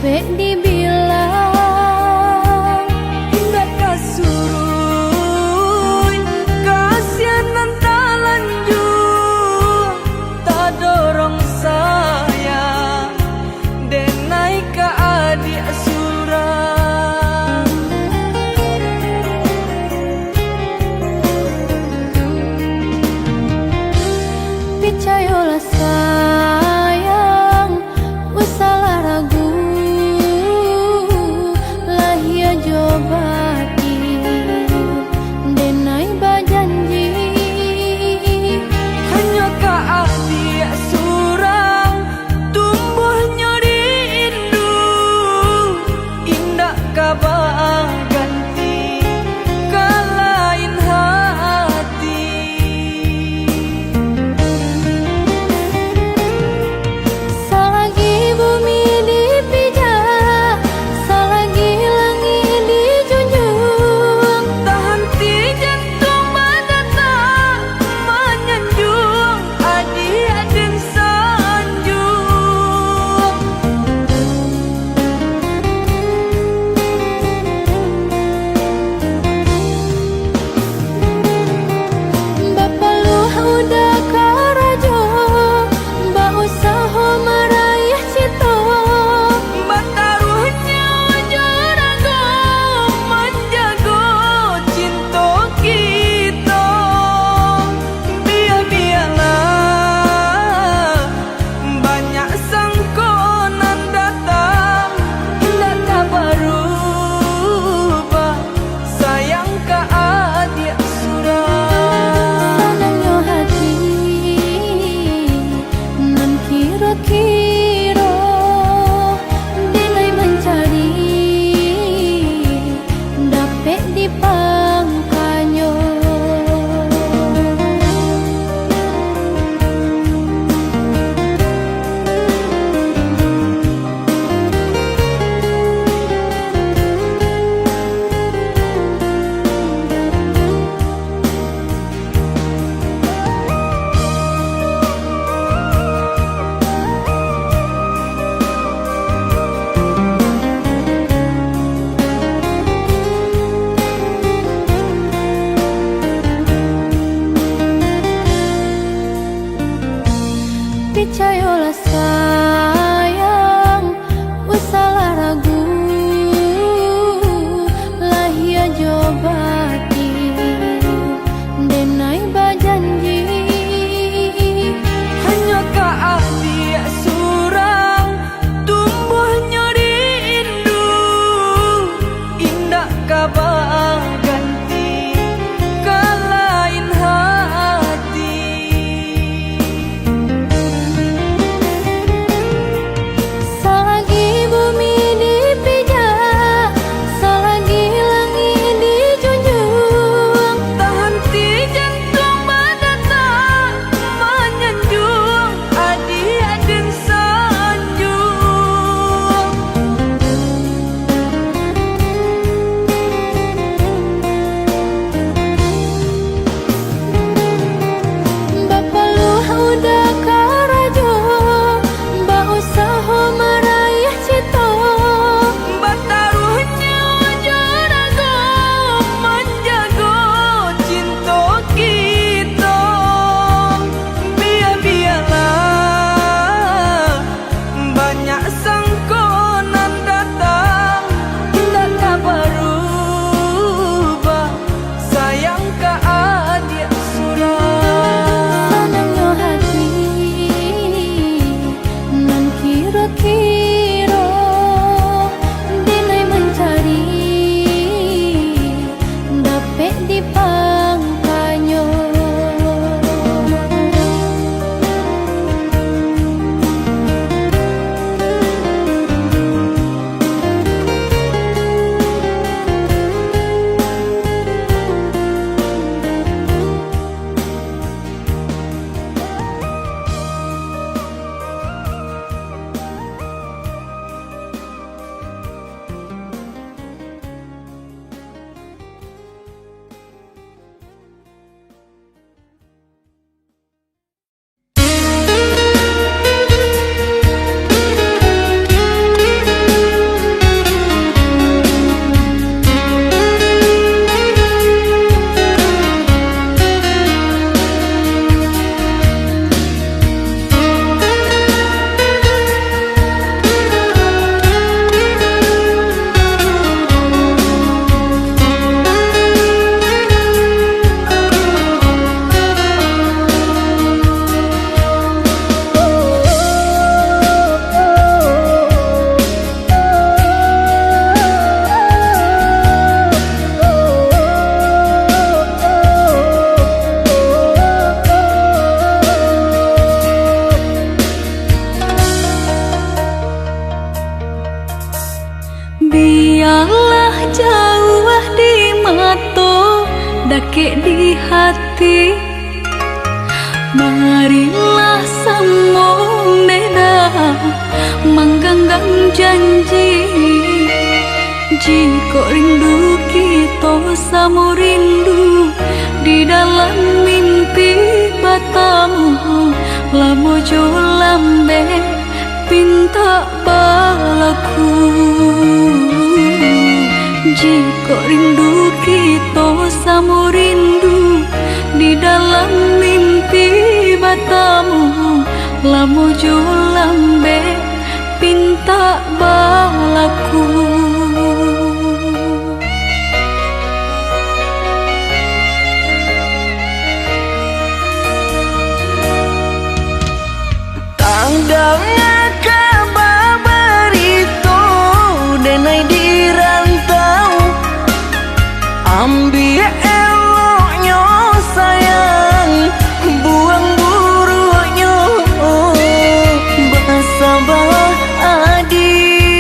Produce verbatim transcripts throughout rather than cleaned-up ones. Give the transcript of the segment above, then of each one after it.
Dek dibilang, indak ka suruik, kasian nan talanjua, tadorong sayang, denai ka adiak surang. Picayolah sayang, usahlah ragu, lahia jo batin, denai bajanji. Hanyo ka adiak surang, tumbuahnyo di induak, Bialah jauah di mato, dakek di hati. Marilah samo dek dah mangganggam janji. Jikok rindu kito samo rindu di dalam mimpi batamu, lamo jo lambek pintak balaku. Jikok rindu kito samo rindu di dalam mimpi batamu, lamo jo lambek pintak balaku. Tadanga kaba barito, denai di rantau. Ambiak eloknyo sayang, buang buruaknyo, basabah adiak.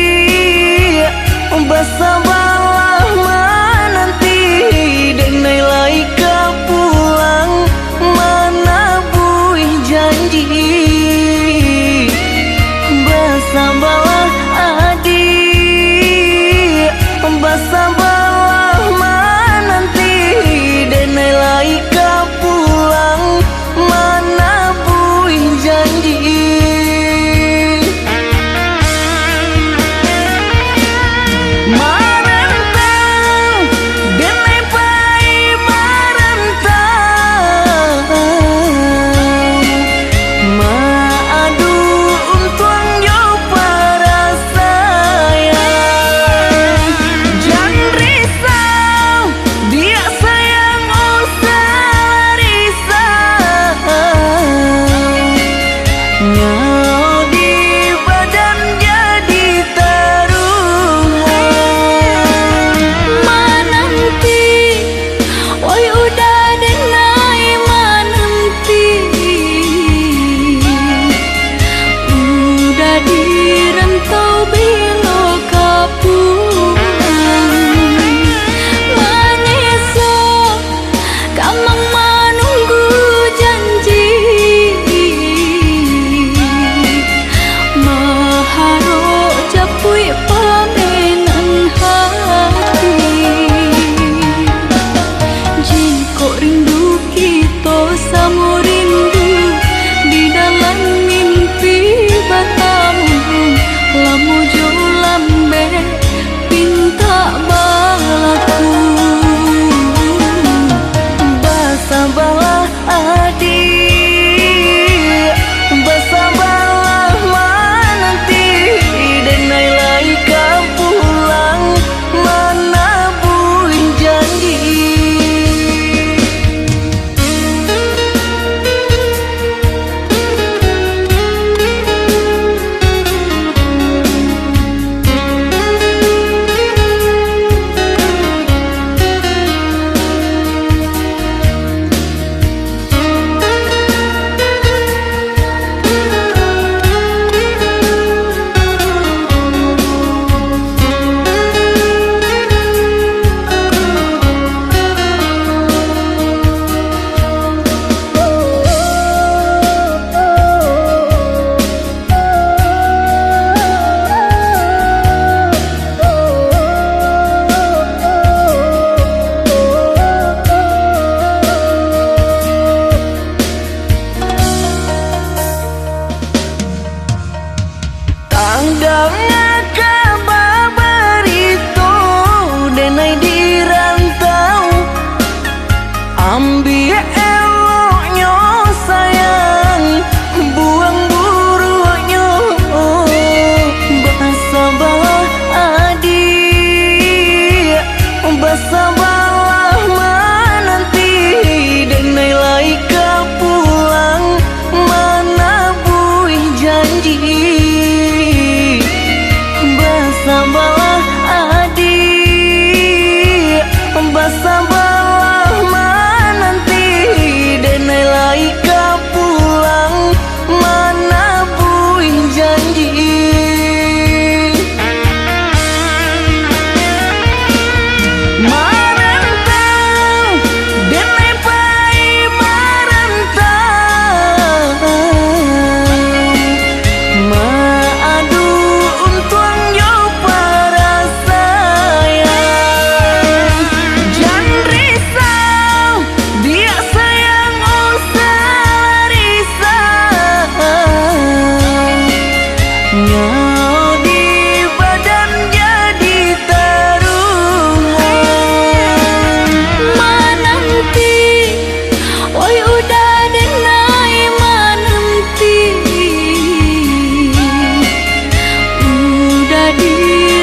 Di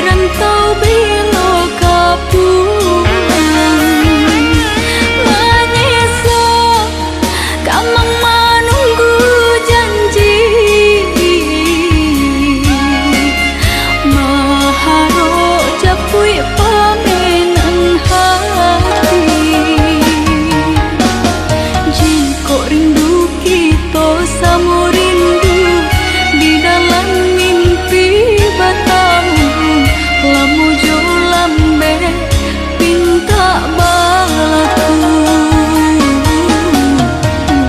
rantau bilo ka pulang, manyeso kamang manunggu janji, maharok japuik pamenan hati. Jikok rindu kito samo rindu, di dalam mimpi batahun, lamo jo lambek pintak balaku.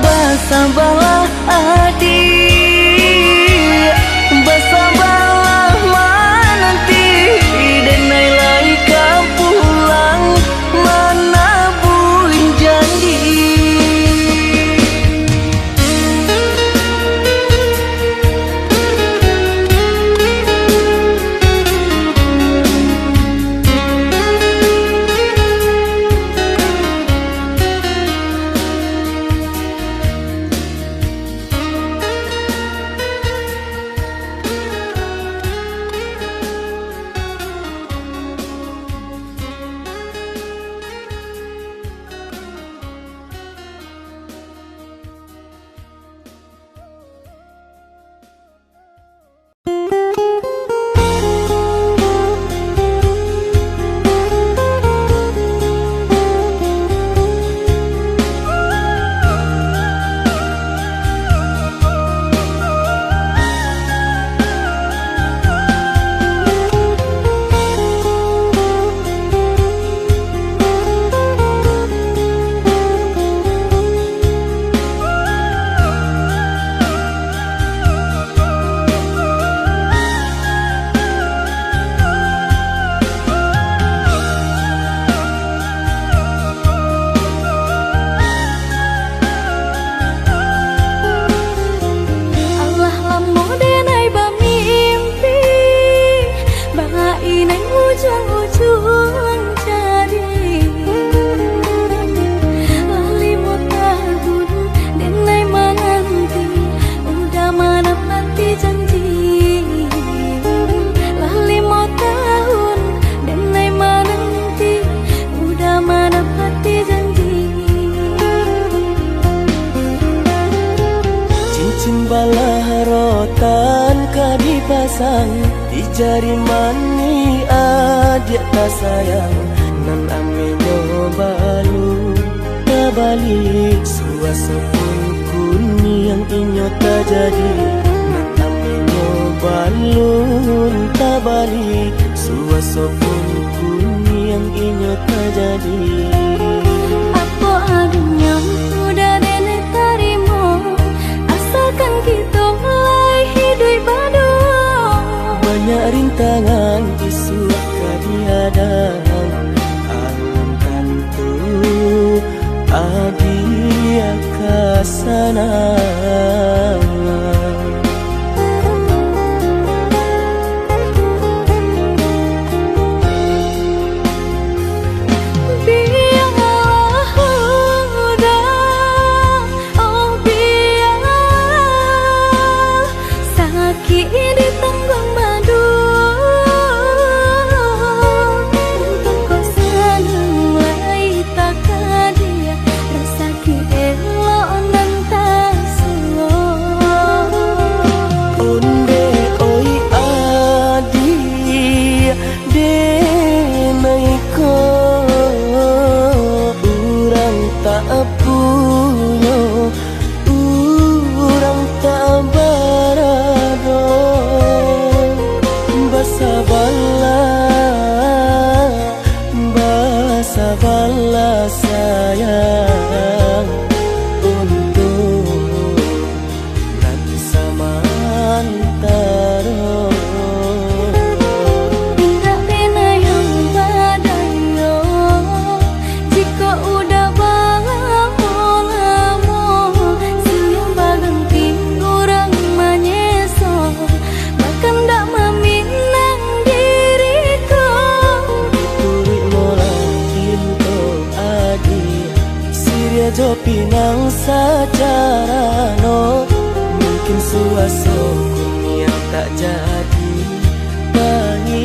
Basabalah adik, basabalah mananti, denai lai ka pulang manabuih janji. Alah lamo denai bamimpi, bak inai ujuang-ujuang jadi. Lah limo tahun denai mananti, udah manapati janji. Lah limo tahun denai mananti, udah manapati janji. Cincin balah rotan ka dipasang di jari manih adiak tasayang, nan aminyo balun tabali, suaso pun kuniang inyo tajadi, nan aminyo balun tabali, suaso pun kuniang inyo tajadi. Apo adonyo udah denai tarimo, asalkan kito lai hiduik baduo. Banyak rintangan isuak ka dihadang, alun tantu adiak ka sanang. Bialah udah, oh bialah, sakik ditangguang baduo. Untuang kok sanang lai takadiak, rasa Elok nan tasuo. Ondeh oi adiak, denai ko urang tak punyo, urang tak barado. Basabalah, basabalah sayang, untuak nan samantaro. Indak pernah yang badayo, jikok udah balamo-lamo, silih baganti urang manyeso. Bakandak maminang diri ko. Turuik molah pinto adiak, siriah jo pinang sajarano. Mungkin suaso kuniang tak jadi, bangi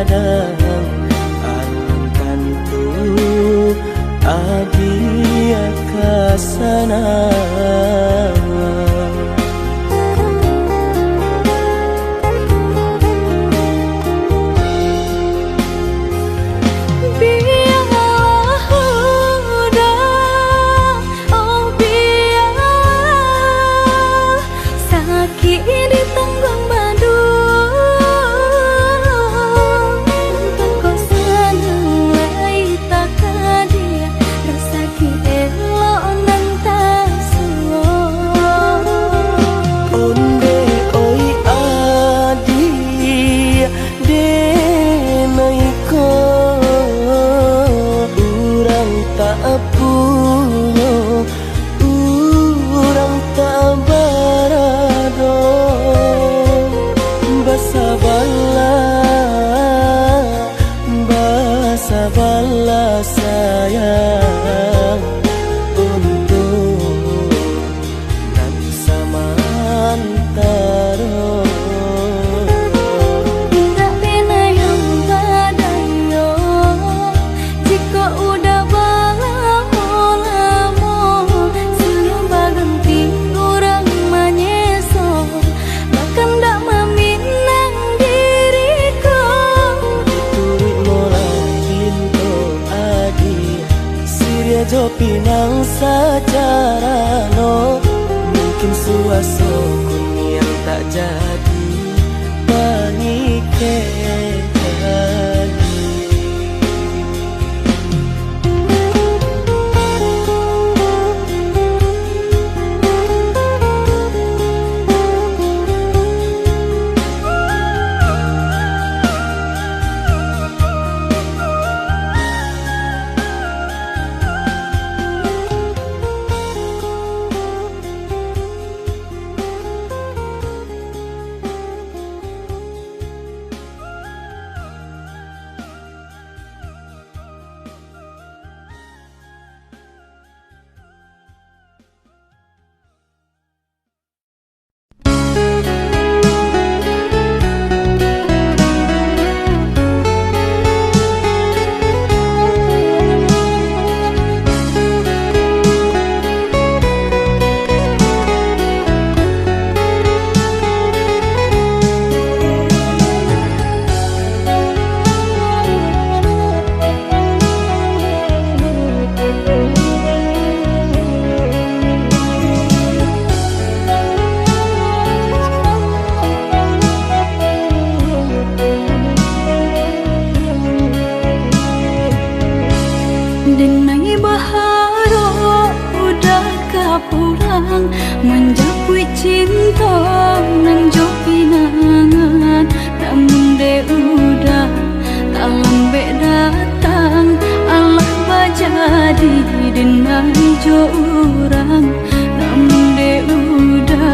Kadang alun tantu adia ka sanang. Bialah uda, oh bialah sakik ditangguang baduo. Untuak ko sanang lai takadia, rasaki elok nan tasuo. Ondeh oi adia, denai ko urang tak punyo, urang tak barado, basabalah, basabalah sayang untuak nan samantaro. Indak bana yang badayo, jikok uda balamo-lamo, silih baganti urang manyeso, bakandak maminang diri ko. Dituruik molah pinto adia, siriah jo pinang sajarano, mungkin suaso kuniang tak jadi pangikek. Denai baharok uda ka pulang, manjapuik cinto nan jo pinangan. Namun dek uda talambek datang, alah bajadi denai jo urang. Namun dek uda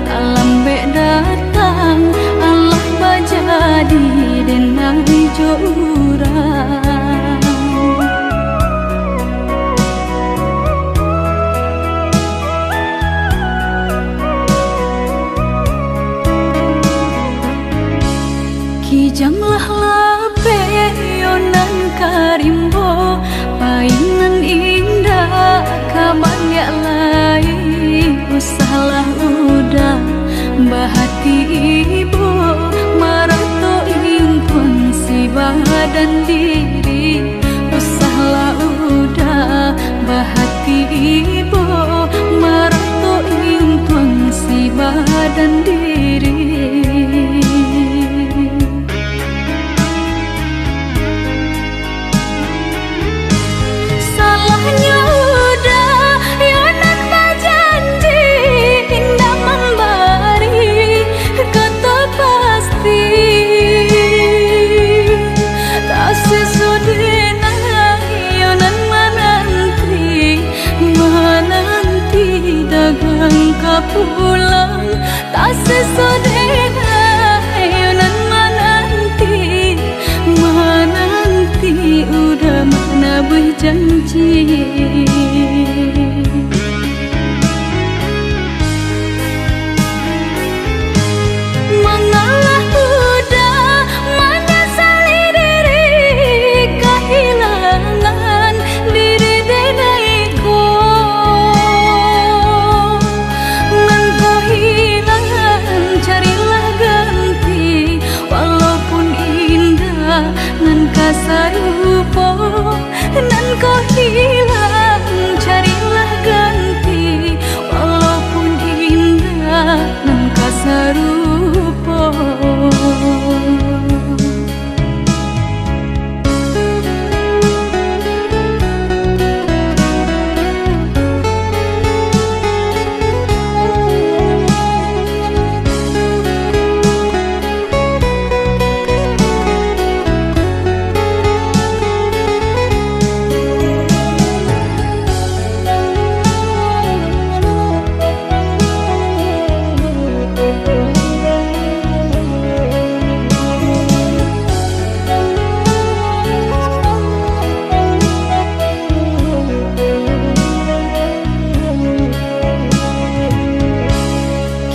talambek datang, alah bajadi denai jo urang. Kijang lah lapeh yo nan ka rimbo, pai nan indak ka baliak lai. Usahlah uda bahati ibo, marato intuang si badan diri. Usahlah uda bahati ibo, marato intuang si badan diri. Salahnyo uda yo nan bajanji, indak mambari kato pasti. Tak sesuai dengan yo nan mananti, mananti dagang ka pulang. Tak sesuai dengan yo nan mananti, mananti uda manabuih janji. Mangalah uda manyasali Sarupo nan ko hilang, carilah ganti, walaupun indak nan ka sarupo.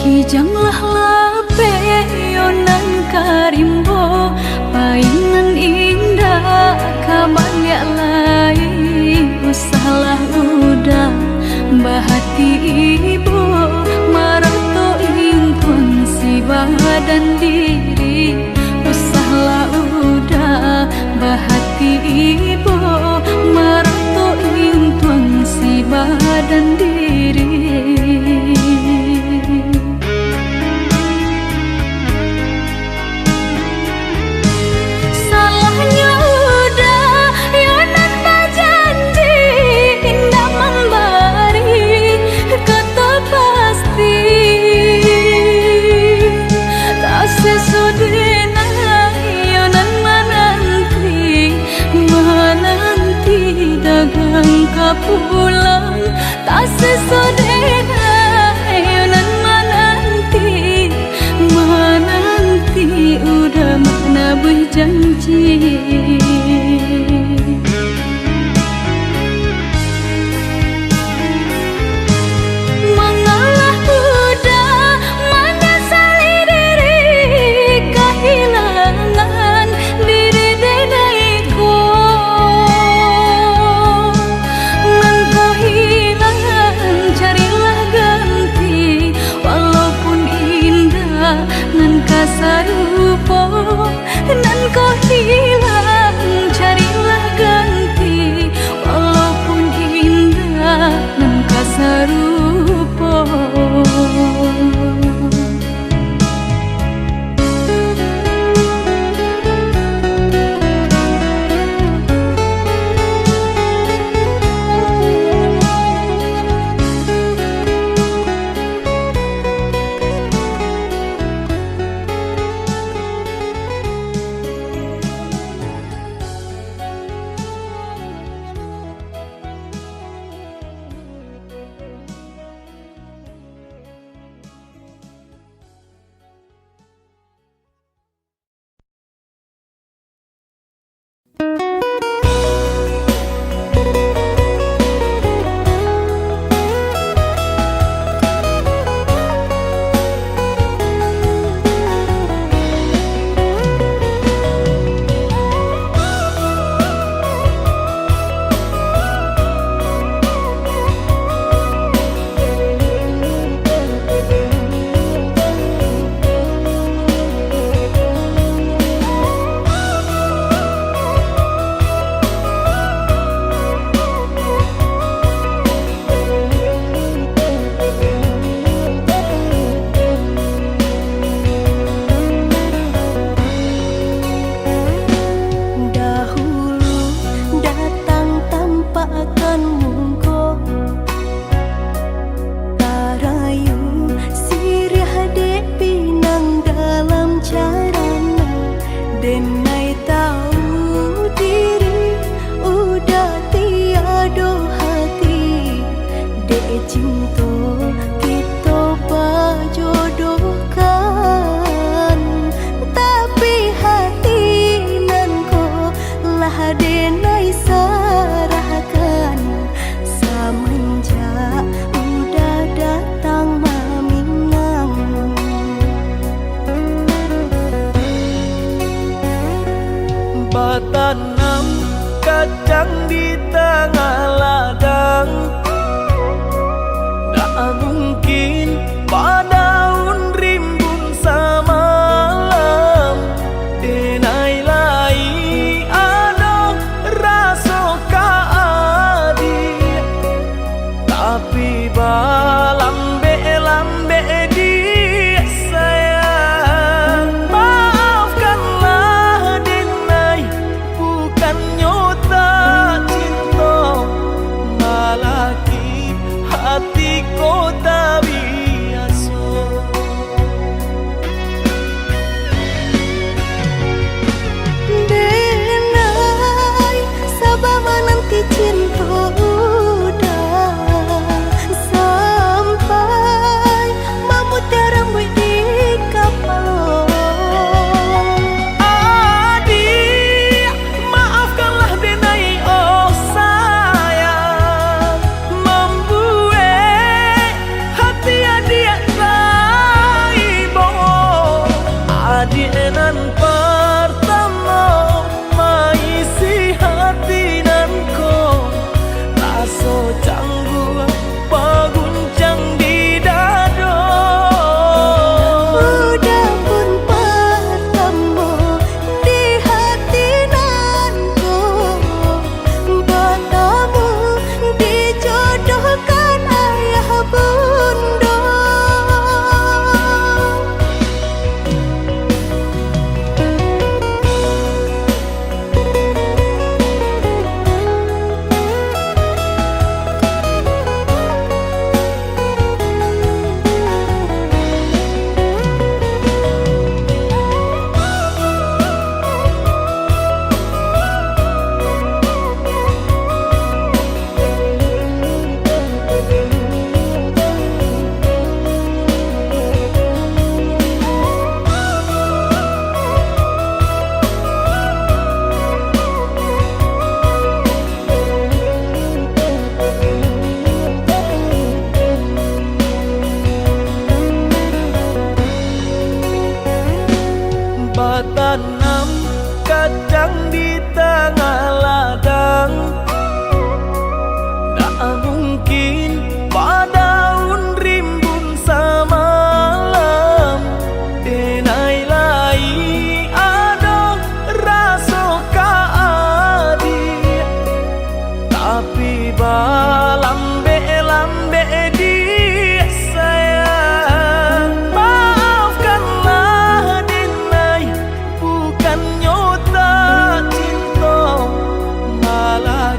Kijanglah lapeh yo nan ka rimbo, payinan indak ka baliak lai. Usahlah uda bahati ibo, marato intuang si badan diri. Usahlah uda bahati ibo, marato intuang si badan diri. Salahnyo uda yo nan bajanji, indak mambari kato pasti. Tak sesuai dengan yo nan mananti, mananti dagang ka pulang. Tak sesuai dengan yo nan mananti, mananti uda manabuih janji. Mangalah uda manyasali diri, kahilangan diri denai ko. Nan ko hilang, carilah ganti, walaupun indak nan ka sarupo. Nan ko hilang, carilah ganti, walaupun indak nan ka sarupo. Dahulu datang tampakkan muko, tarayu siriah dek pinang dalam carana. Denai tahu diri, uda tiado hati, dek cinto kito bajodohkan. Tapi hati nan ko lah denai sarahkan, samanjak uda datang maminang. Batanam kacang di tangah ladang, dak mungkin badaun rimbun samalam. Denai lai Cinto udah sampai mamutiak rambuik di kapalo. Adiak, maafkanlah denai, oh sayang, mambuek hati adiak taibo. Adiak nan partamo maisi hati nan ko, raso cangguak baguncang di dado. Udah pun partamo di hati nan ko, batamu dijodohkan ayah bundo. Batanam kacang di tangah ladang, ndak mungkin badaun rimbun samalam. Denai lai ado raso ka adiak, tapi balambek-lambek diak sayang. Maafkanlah denai, bukannyo tak cinto, malah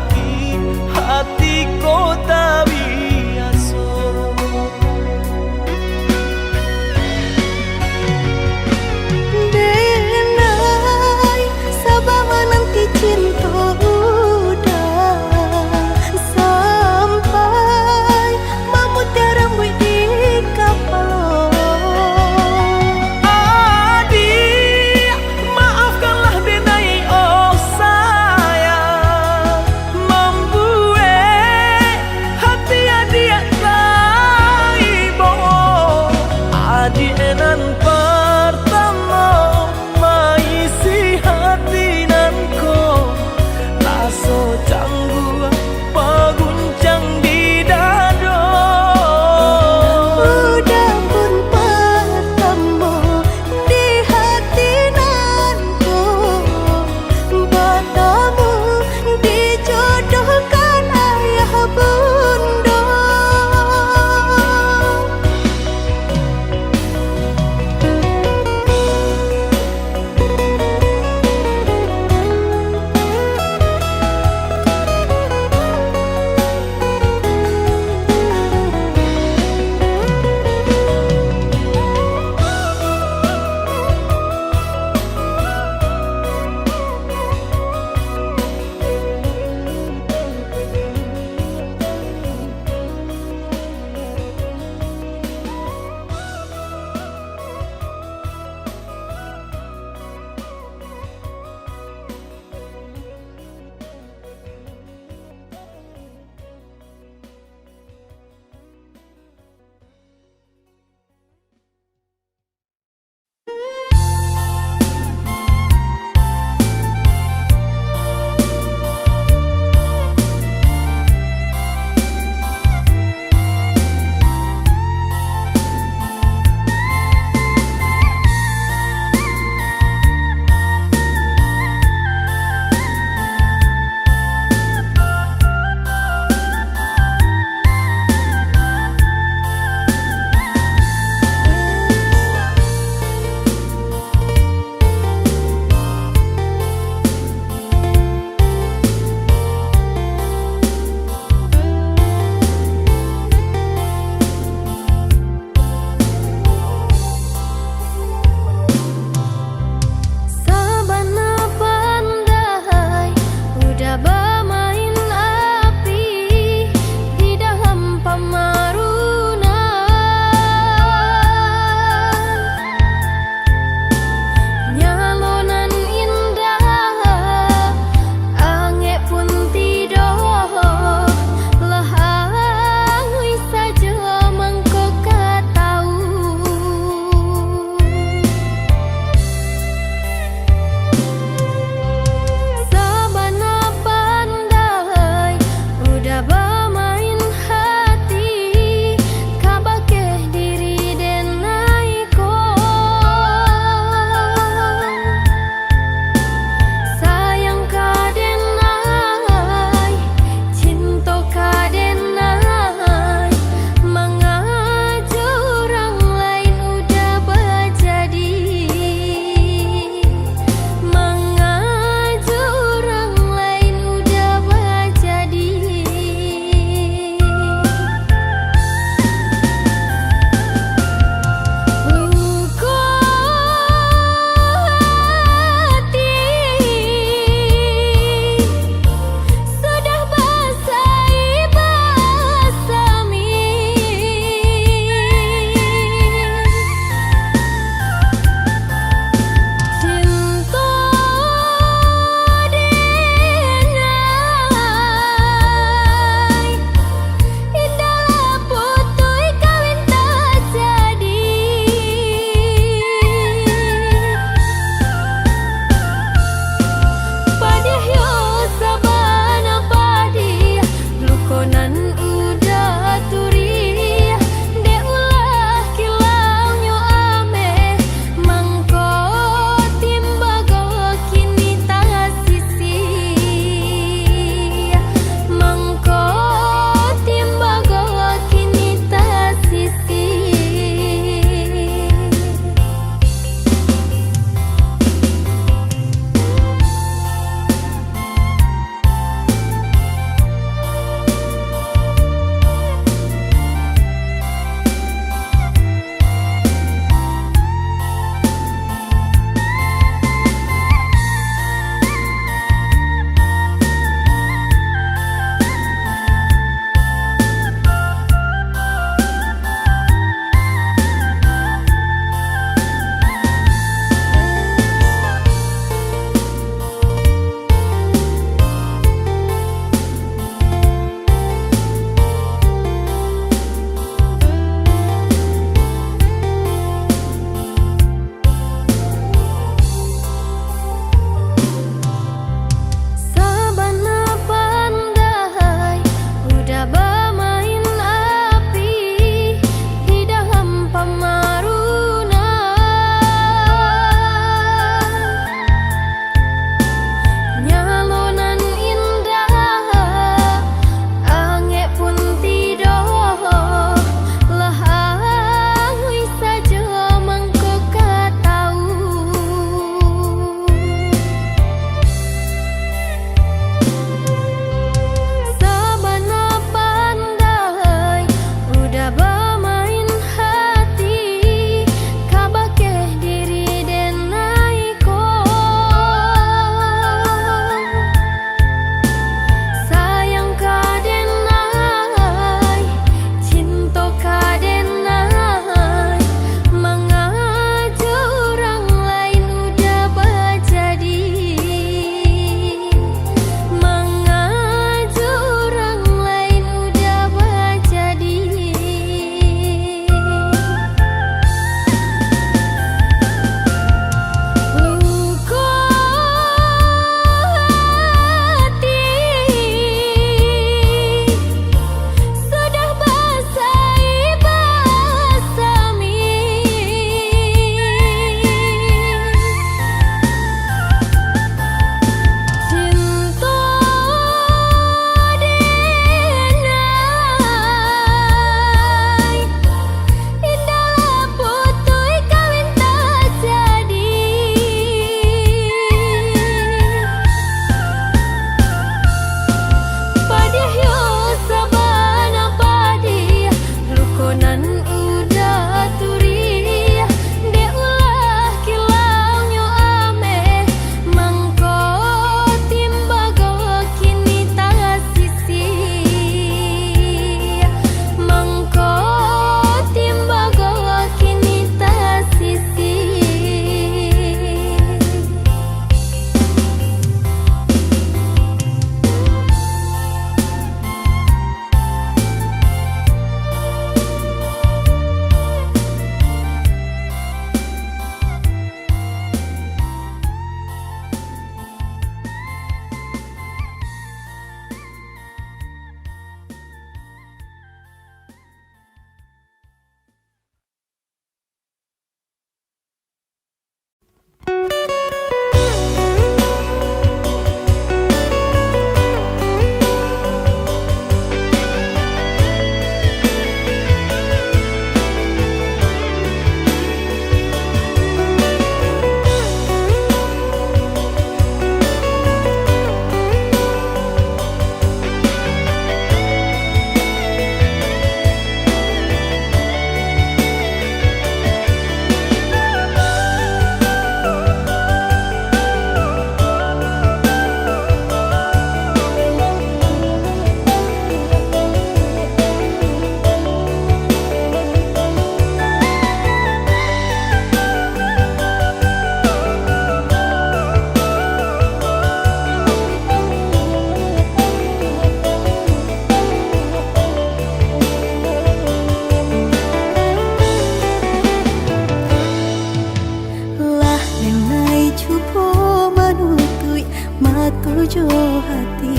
jo hati,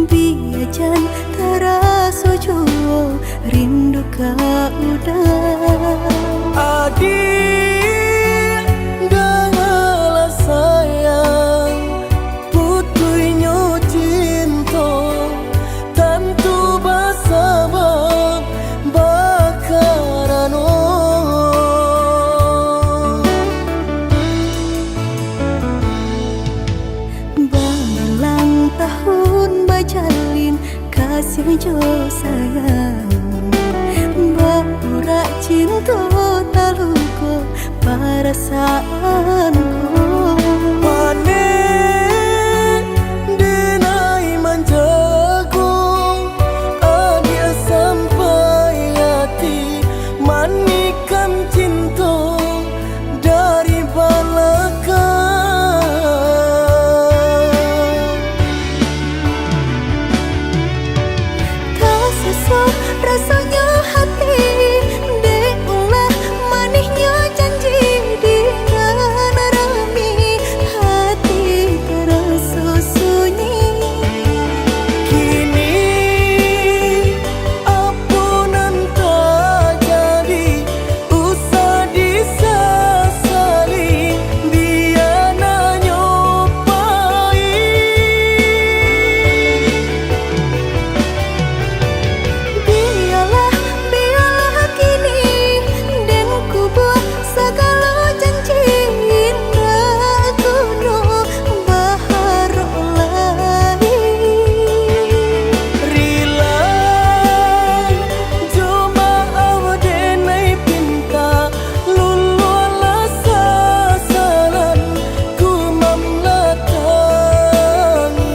bia jan taraso juo rindu ka uda. Adiak, dangalah sayang, putuihnyo cinto, tantu basabab bakarano. Babilang tahun bajalin, kasiah jo sayang, baurak cinto taluko parasaanku. Paneh denai manjago, adiak sampai ati, manikam cinto dari balakang. Tasoso rasonyo hati, dek ulah manihnyo janji di nan rami, hati taraso sunyi. Kini apo nan tajadi, usah disasali, bia nanyo pahik. Bialah, bialah kini den kubua sagalo janji, indak kuno baharok lai. Rila jo maaf denai pinta, luluahlah sasalan ku mamalatangi.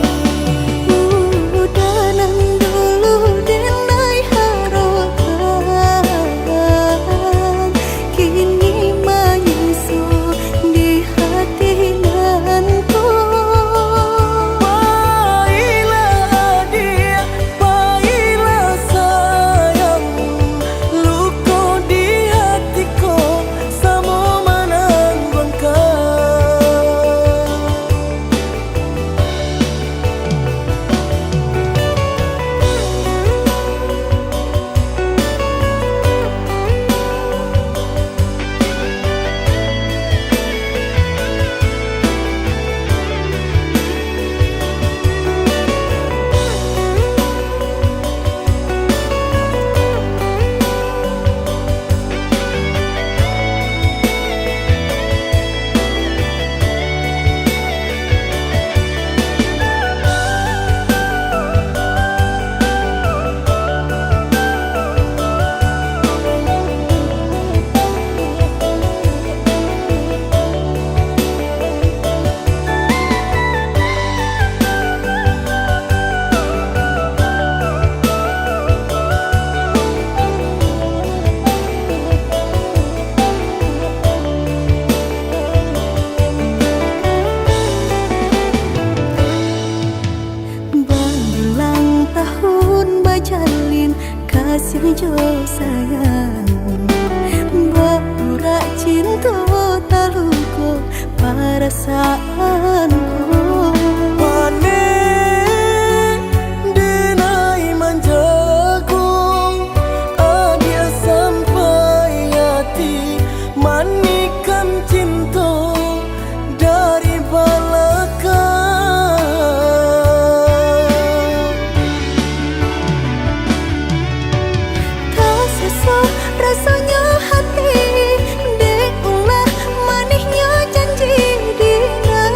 Uda nan dulu denai harokan, kini manyiso di hati nan ko. Pailah adiak, pailah sayang, luko di hati ko samo manangguangkan. Babilang tahun bajalin, kasiah jo sayang, baurak cinto taluko parasaanku. Paneh denai manjago, adiak sampai ati, manikam cinto dari balakang. Tasoso rasonyo hati, dek ulah manihnyo janji di nan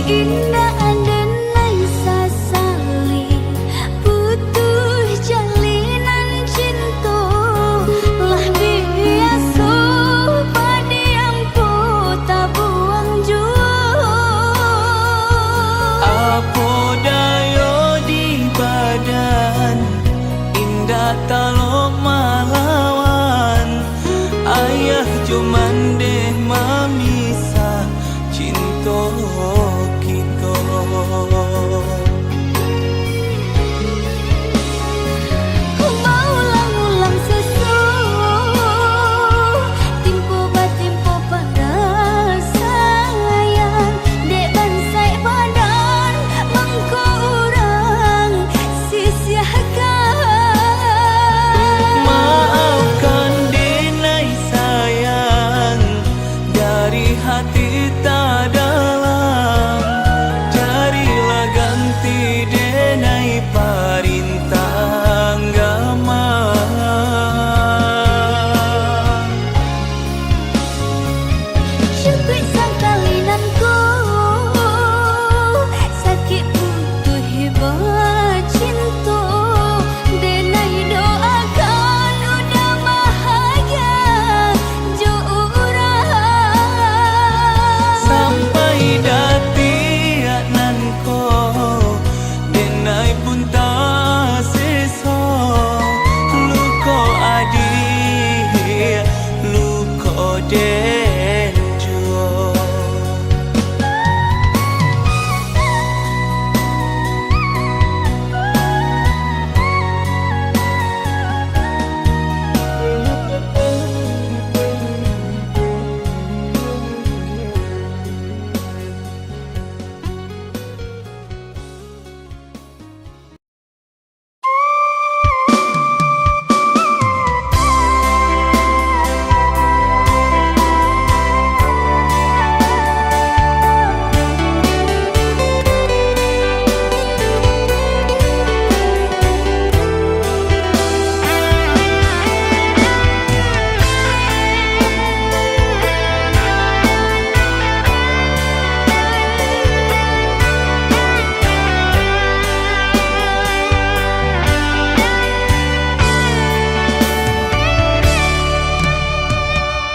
Indak den lai sasali putuih jalinan cinto, lah biaso padiam ko tabuang juo. Apo dayo di badan, indak talok malawan, ayah jo mandeh mamisah cinto kito. Baulang-ulang seso, timpo batimpo parasaian, dek bansaik badan mangko urang sisiahkan. Maafkan denai sayang, dari hati tadalam, carilah ganti denai parintah agama. Cukuik sakali nan ko, sakik putuih bacinto, denai doakan udah bahagia jo urang. Sampai datiak nan ko, denai pun taseso, luko adiak, luko den juo.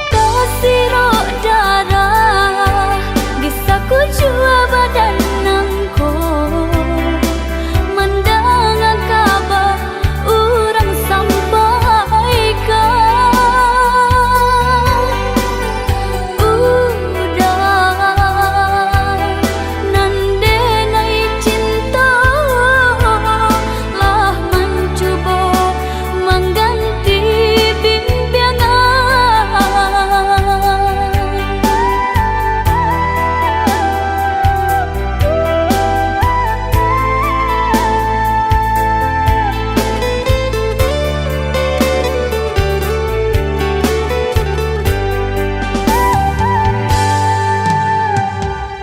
Tasirok darah di sakujua badan nangko, mandanga kaba urang sampaikan. Udah nan denai cinto, lah mancubo mangganti bimbiangan.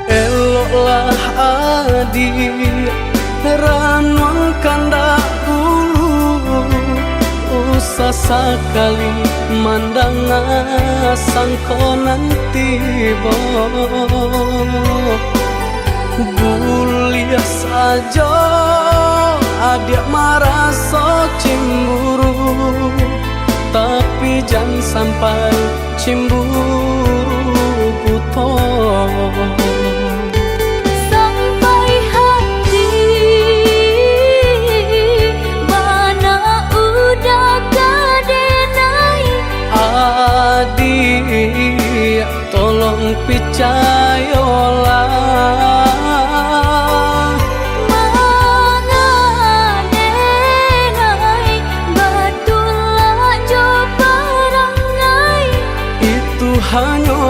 Eloklah adiak, ranuang kandak ulu, usah sakali mandanga sangko nan tibo. Buliah sajo adiak maraso cimburu, tapi jan sampai cimburu buto. Sampai hati bana udah ka denai. Adiak, tolong picayolah. Manga denai batulak jo parangai. Itu hanyo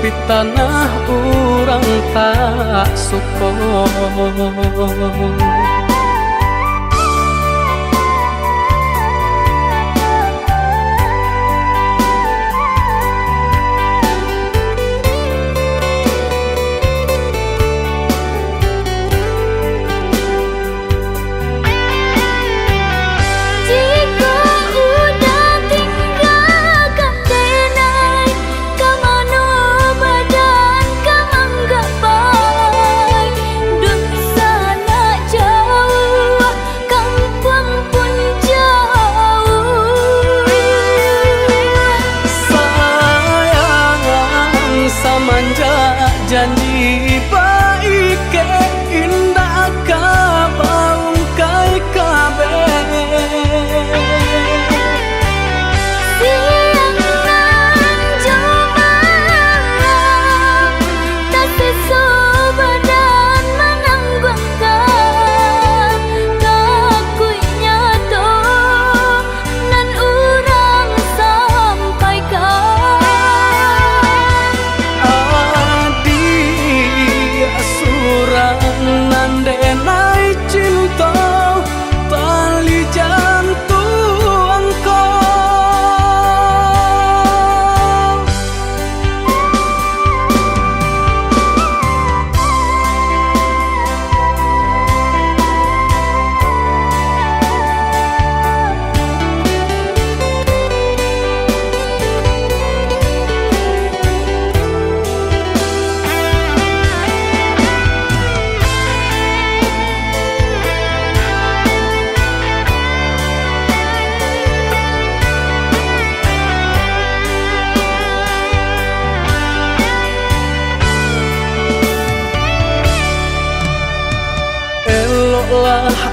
pitanah urang tak suko. Jikok udah tinggakan denai, ka mano badan ka manggapa?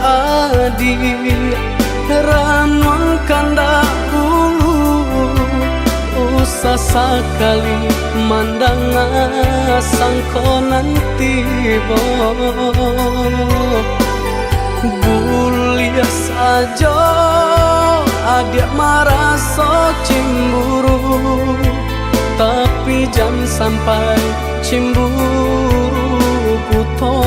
Adiak, ranuang kandak bulu, usah sakali mandanga sangko nan tibo. Buliah sajo adiak maraso cimburu, tapi jan sampai cimburu buto.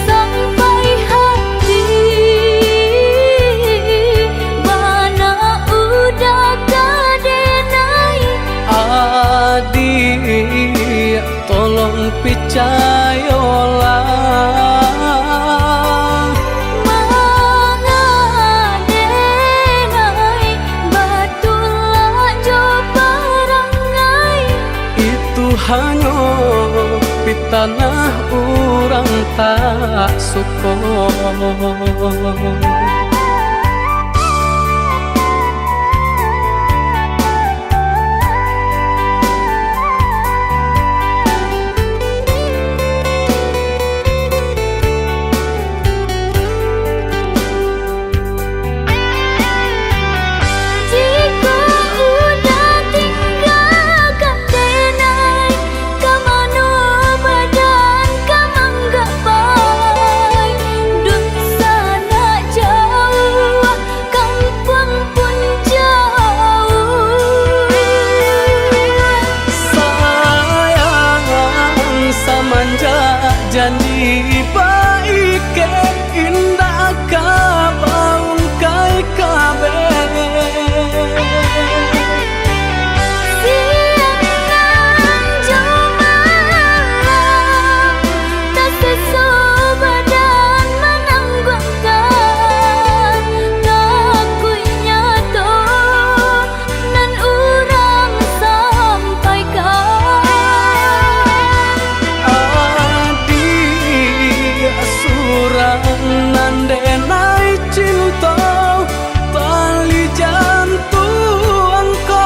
Sampai hati bana udah ka denai. Adiak, tolong picayolah. Manga denai batulak jo parangai. Itu hanyo pitanah urang tak suko. Jikok udah tinggakan denai, ka mano badan ka manggapai? Dunsanak jauah, kampuang pun jauah. Sayang, samanjak janji baikek, indak ka baungkai kabeh. Siang nan jo malam, taseso badan manangguangkan, takuik nyato nan urang sampaikan. Adiak surang nan denai cinto, tali jantuang ko.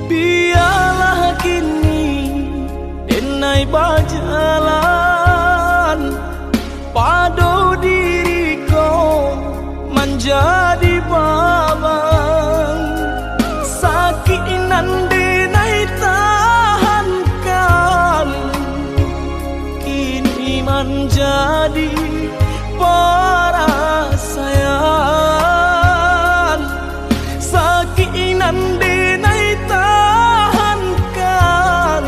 Bialah kini denai bajalan, pado diri ko manjadi baban. Sakik nan denai tahankan, kini manjadi parasaian. Sakik nan denai tahankan,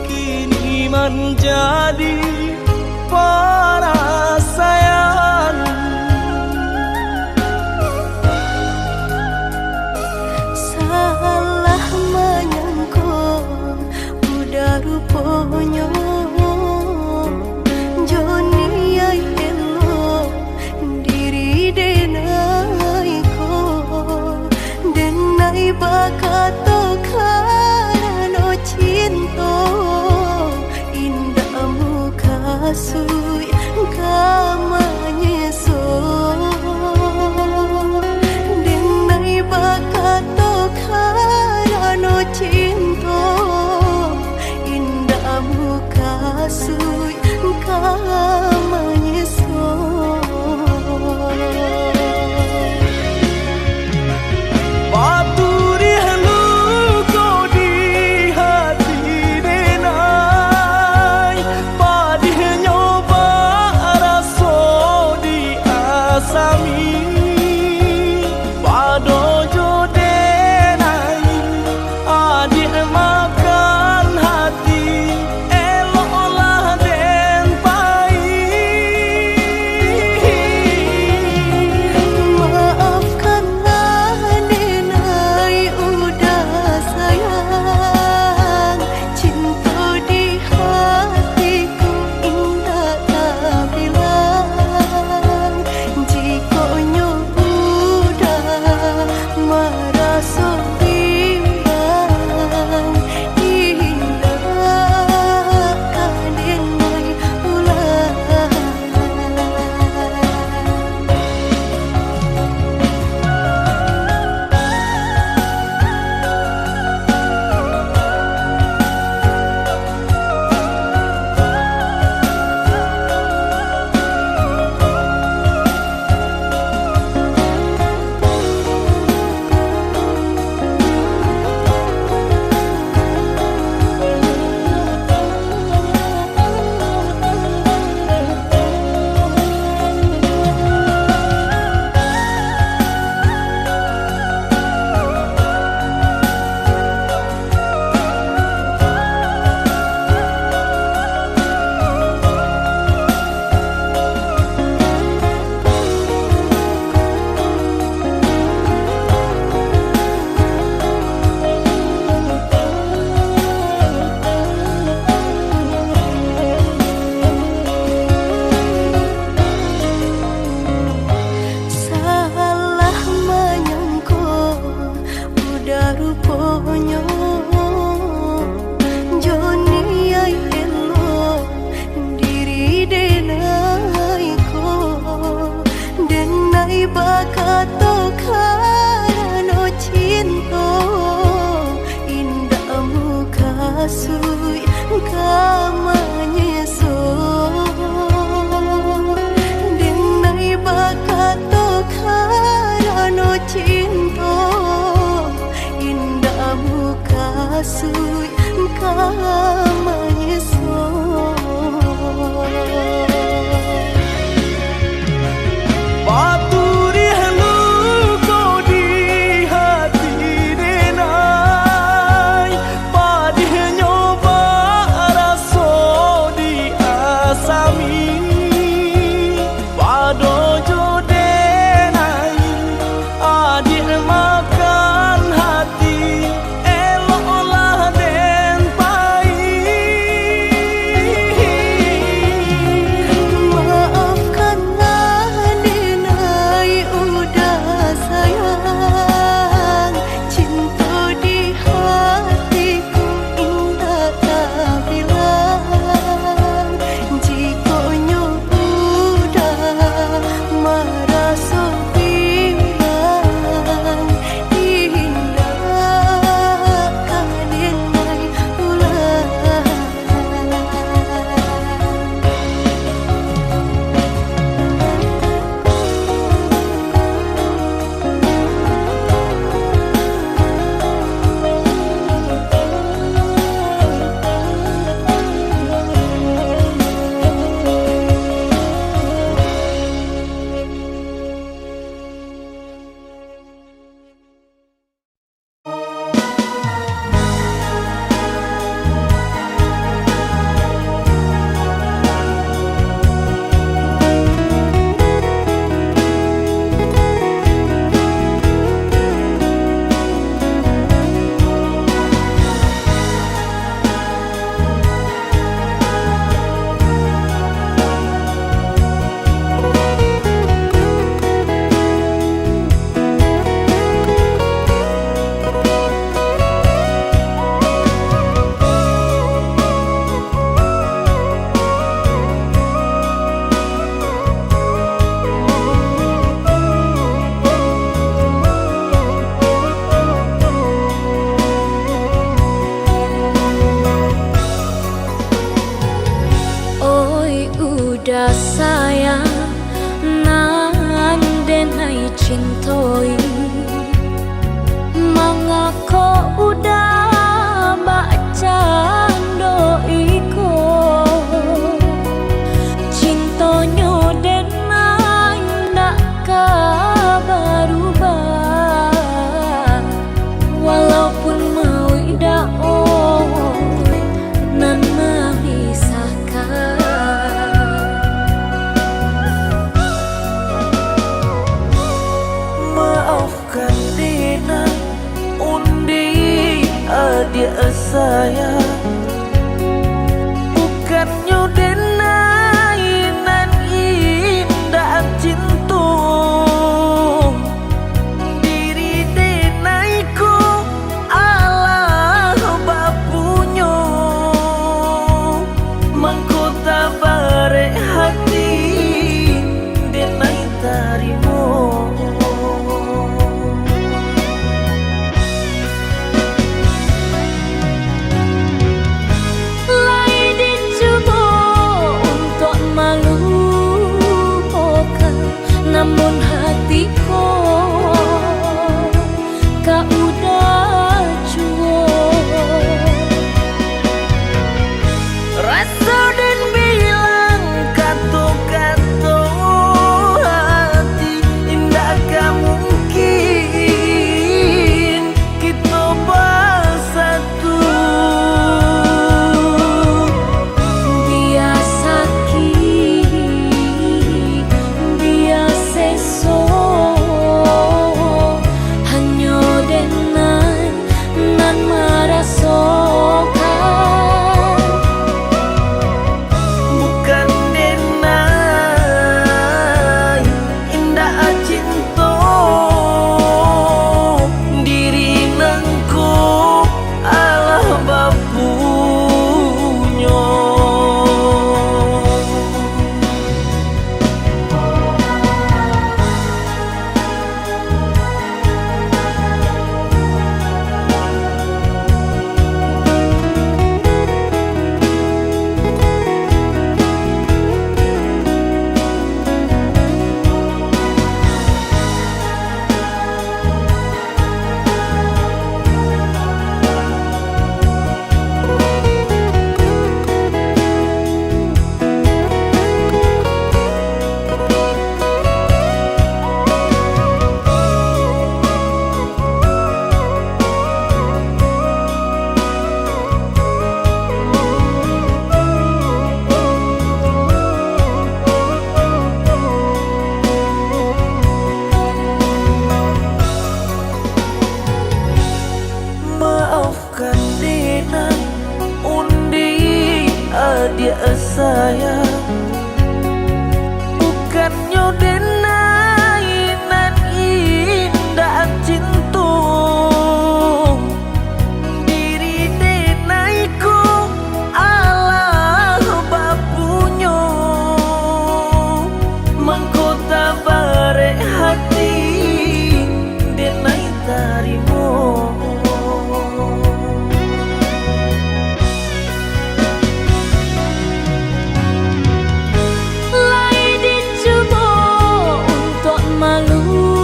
kini manjadi parasaian. Salah manyangko, udah ruponyo jo niaik elok diri denai ko. Denai bakato ka Suik ka manyeso. Baturih luko di hati denai, padihnyo baraso di asami. Pado jo denai, adiak makan hati, eloklah den pai. Maafkanlah denai, Uda sayang, cinto di hatiku indak tabilang. Jikok nyo Uda maraso bilang, indak ka den lai ulang. Oi Uda sayang, nan denai cintoi, mangako Uda bakcando iko? Cintonyo denai ndak ka barubah. Walaupun mauik dao nan mapisahkan. Maafkan denai, Undi adiak sayang. Bukannyo denai nan indak cinto, diri denai ko alah bapunyo, mangko tabarek hati denai tarimo. Lai den cubo untuak malupokan, namun hati ko ka Uda juo. Raso den bilang kato-kato hati, indak ka mungkin kito basatu. Bia sakik, bia seso, hanyo den Sayang, bukannyo denai nan indak cinto, diri denai ko alah bapunyo, mangko tabarek hati denai tarimo. Lai dicubo untuak malupokan,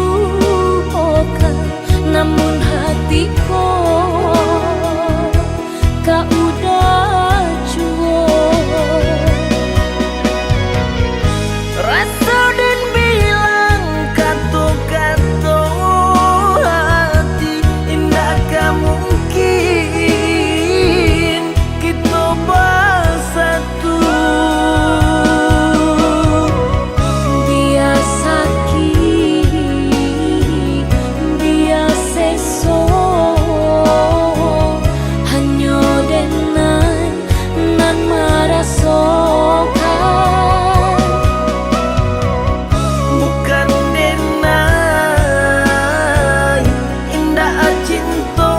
namun hati ko ka udah cuo. Raso den bilang kato-kato hati, indak ka mungkin kito basatu. Bia sakik, bia seso, hanyo denai nan marasokan. Bukan denai indak cinto,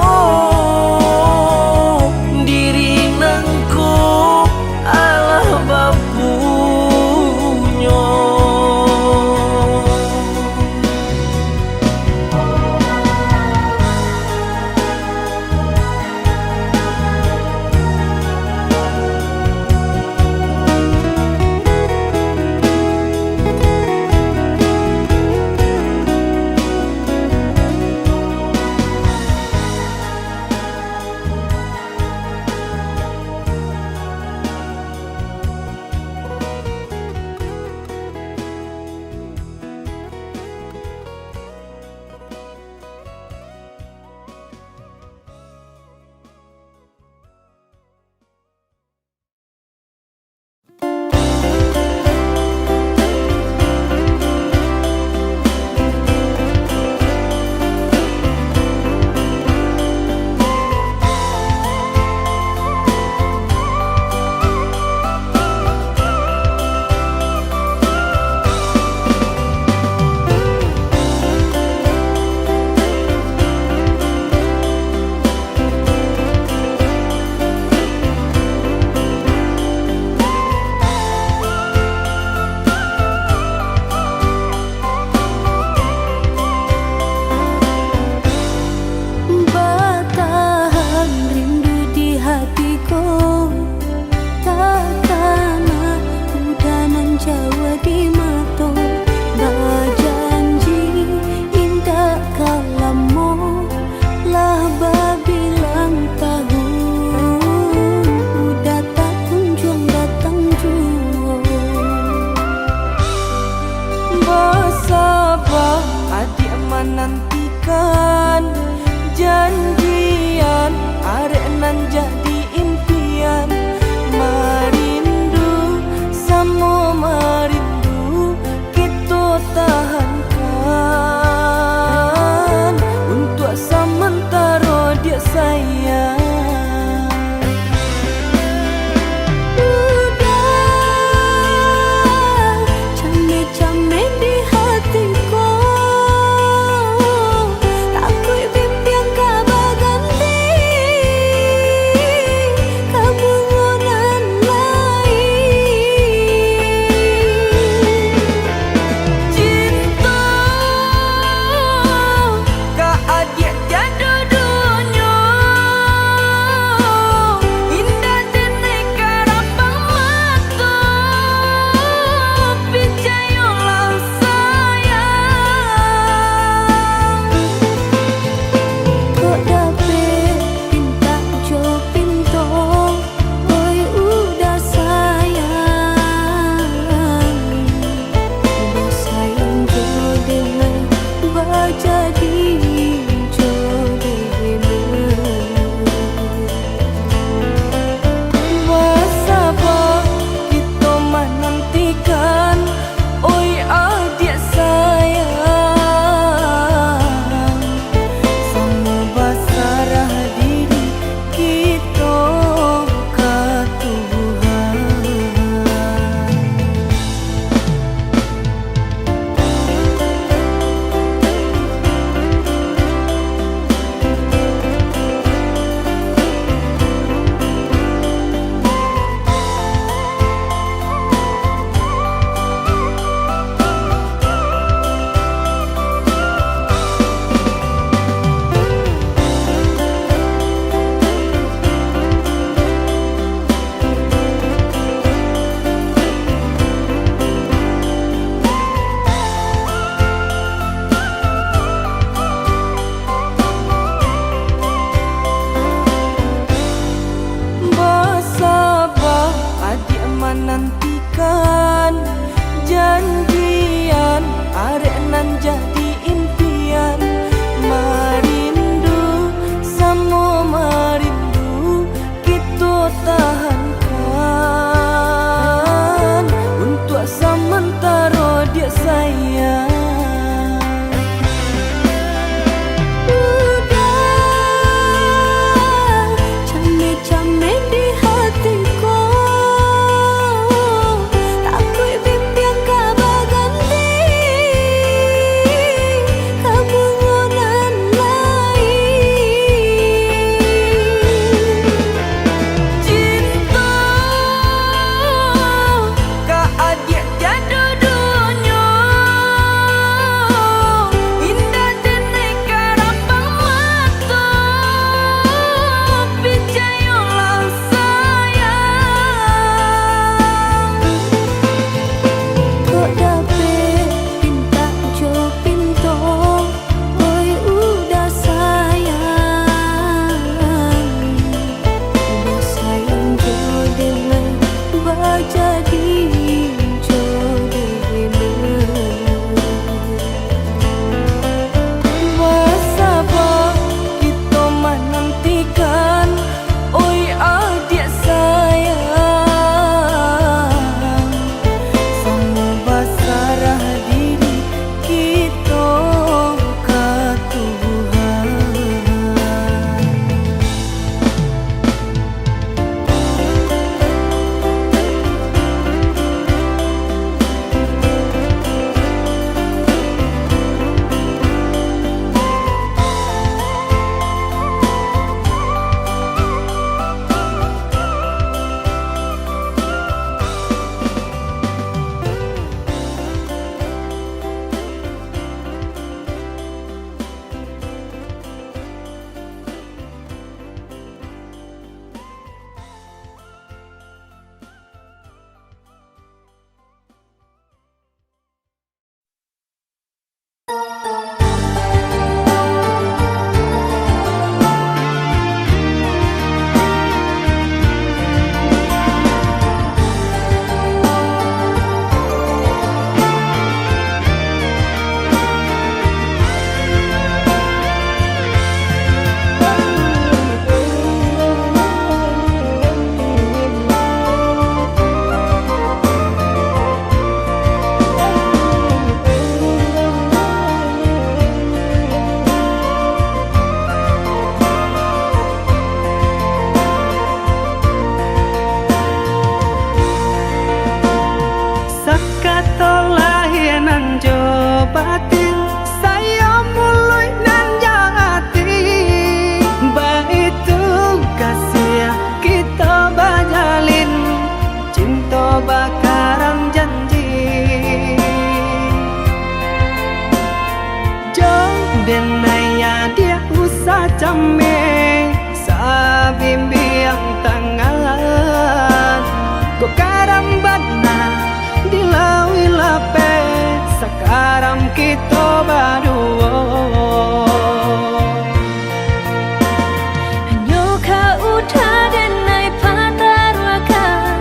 diri nangko alah bapunyo. Batahan rindu di hati ko, takana udah nan jauah di mato. Bajanji indak ka lamo, lah babilang tahun, udah tak kunjuang datang juo. Basaba adiak manantikan janjian, arek nan jadi impian, marindu samo marindu, kito tahankan untuak samantaro, diak sayang. Udah cameh-cameh di hati ko, takuik bimbiang ka Cameh sabimbiang tangan, kok karam bana di lauik lapeh, sakaram kito baduo. Hanyo ka udah denai pataruahkan,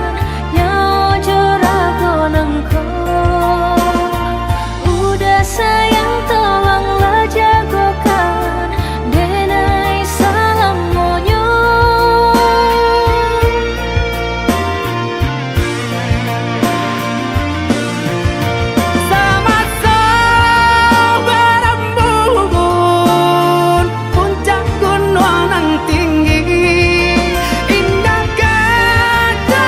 nyawa jo rago nangko. Udah sayang, tolonglah jagokan, denai salamonyo. Samaso barambun puncak gunuang nan tinggi, indak kata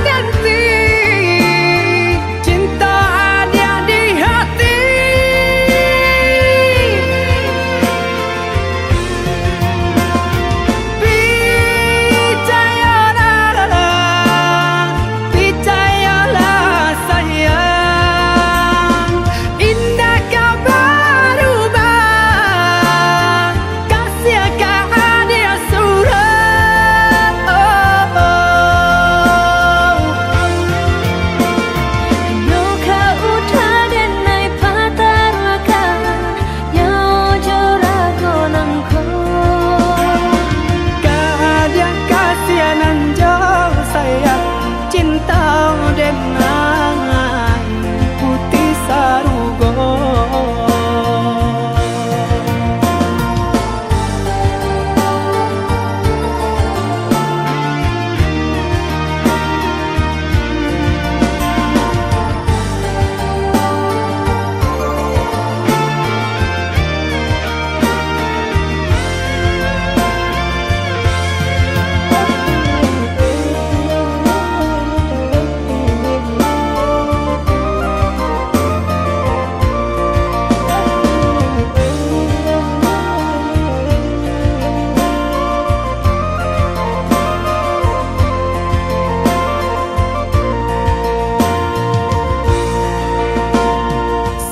ganti cinto adiak di hati. Picayolah, picayolah sayang, indak ka barubah. Kasiah ka adiak surang. Hanyo ka udah denai pataruahkan, nyawa jo rago nangko. Ka adiak kasiah nan jo sayang, cinto denai putih sarugo.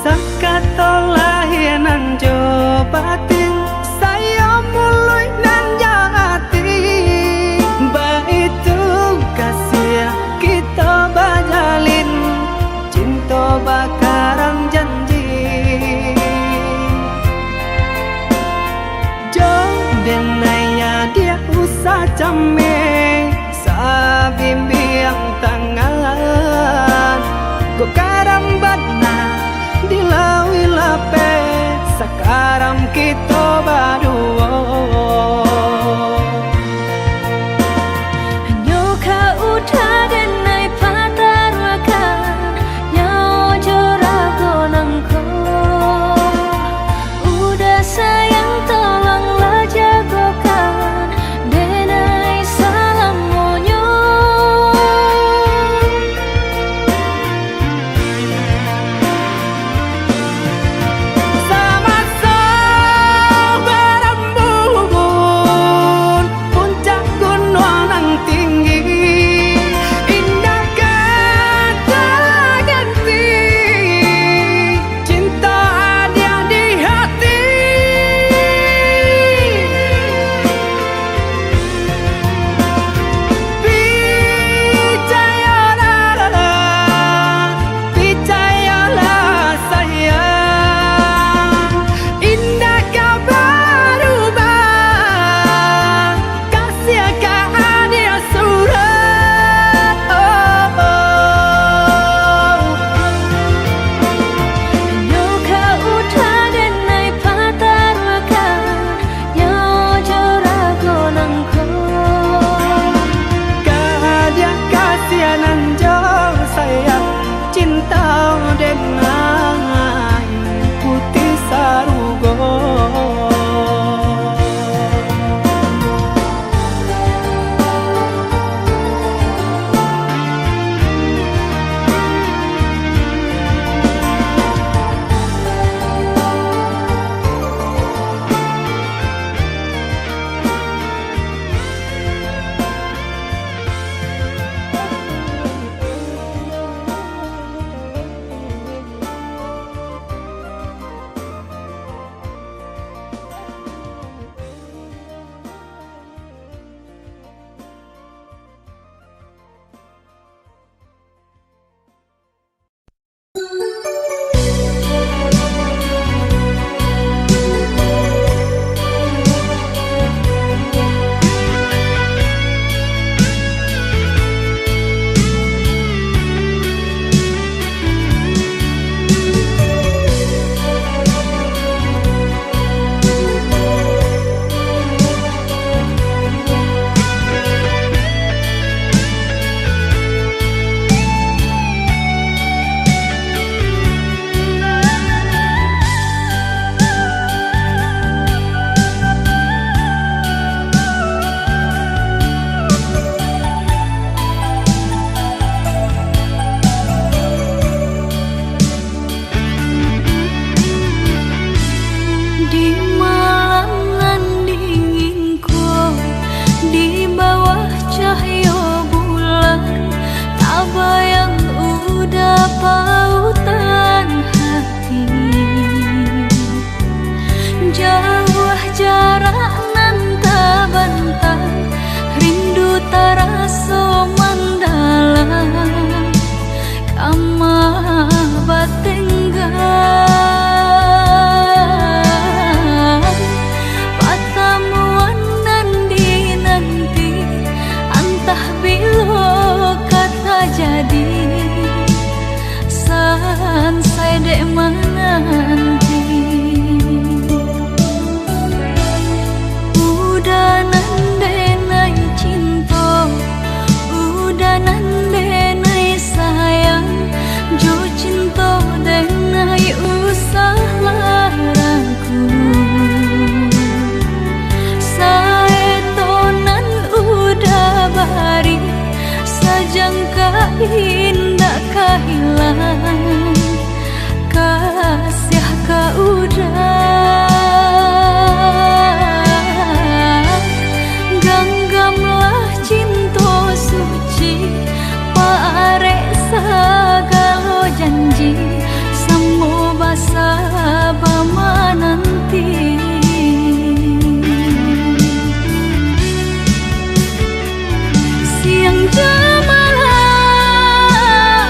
Sakato lahia nan jo batin, sayo muluik nan jo ati. Baitu kasiah kito bajalin, cinto bakaram janji. Jo denai adiak usah cameh, sabimbiang tangan. Kok karam bana di lauik lapeh, sakaram kito baduo. Hanyo ka udah denai pataruahkan, nyawa jo rago nangko. Udah sayang, tolonglah jagokan, denai salamonyo. Samaso barang Indak ka hilang kasiah ka urang. Ganggamlah cinto suci, parek sagalo janji, samo basaba mananti. Siang jo malam,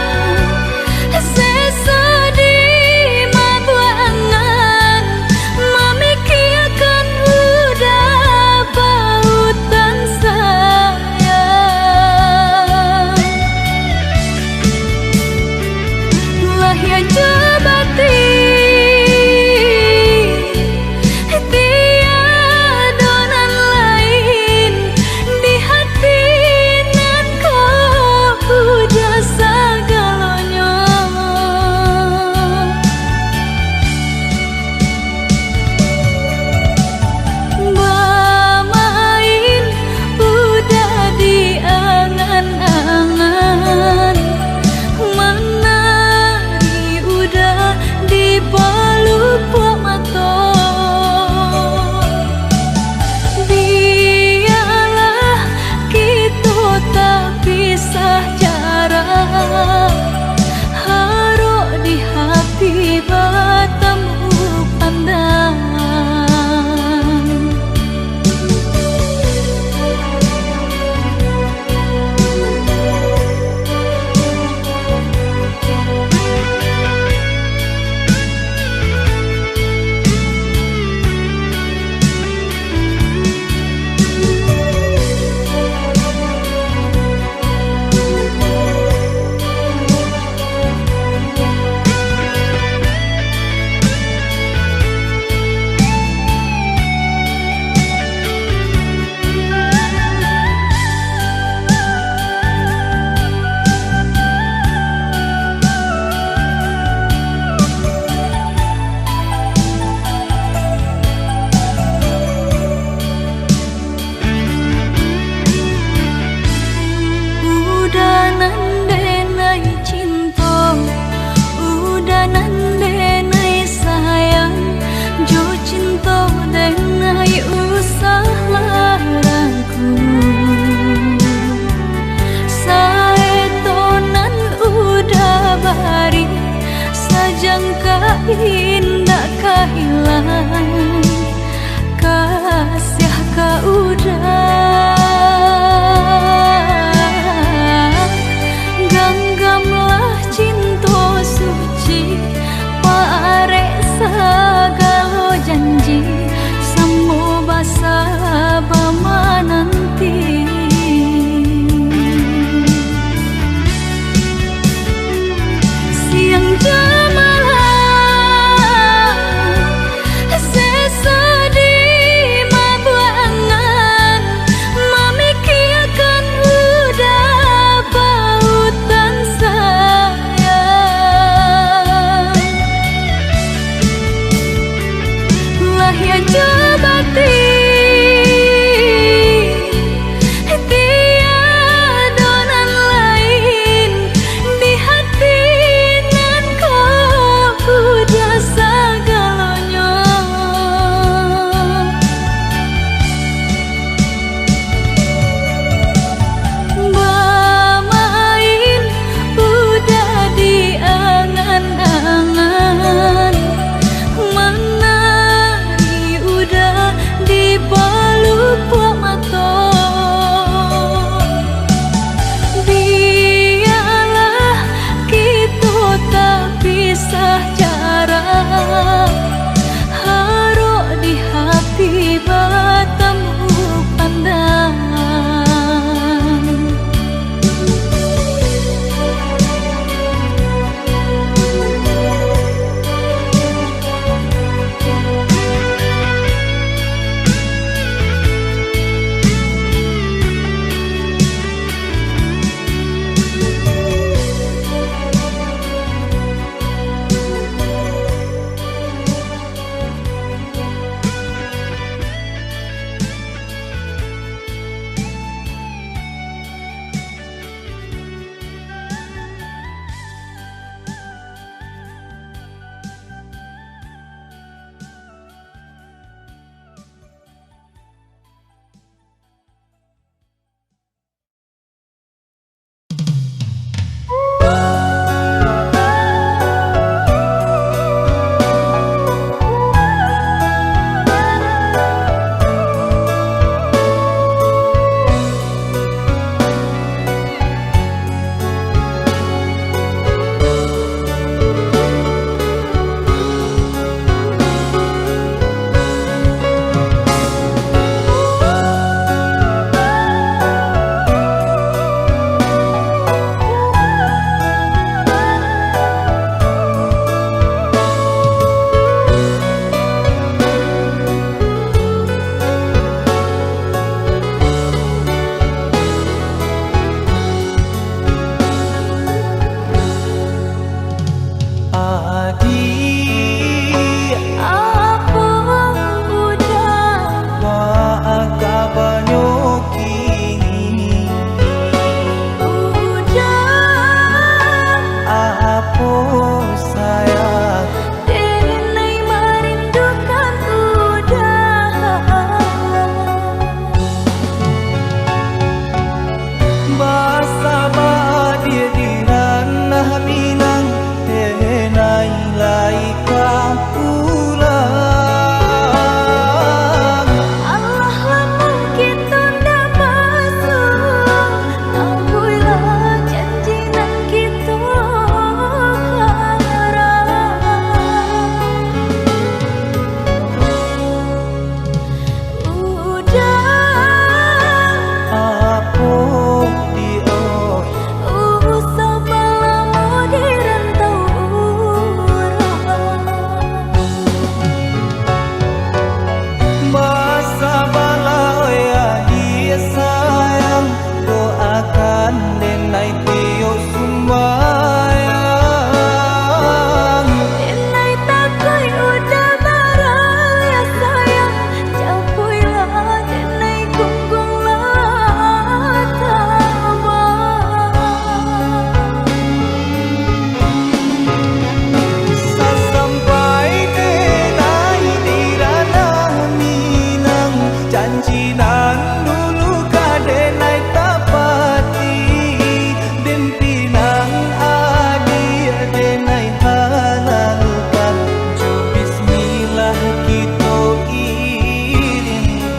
Nan dulu ka denai tapati, den pinang adiak denai halalkan, jo bismillah kito irinkan.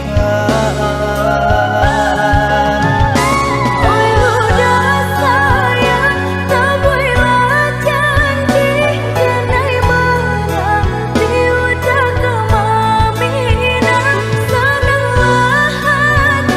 Oi udah sayang, tabuiklah janji, denai mananti udah ka maminang, sananglah hati.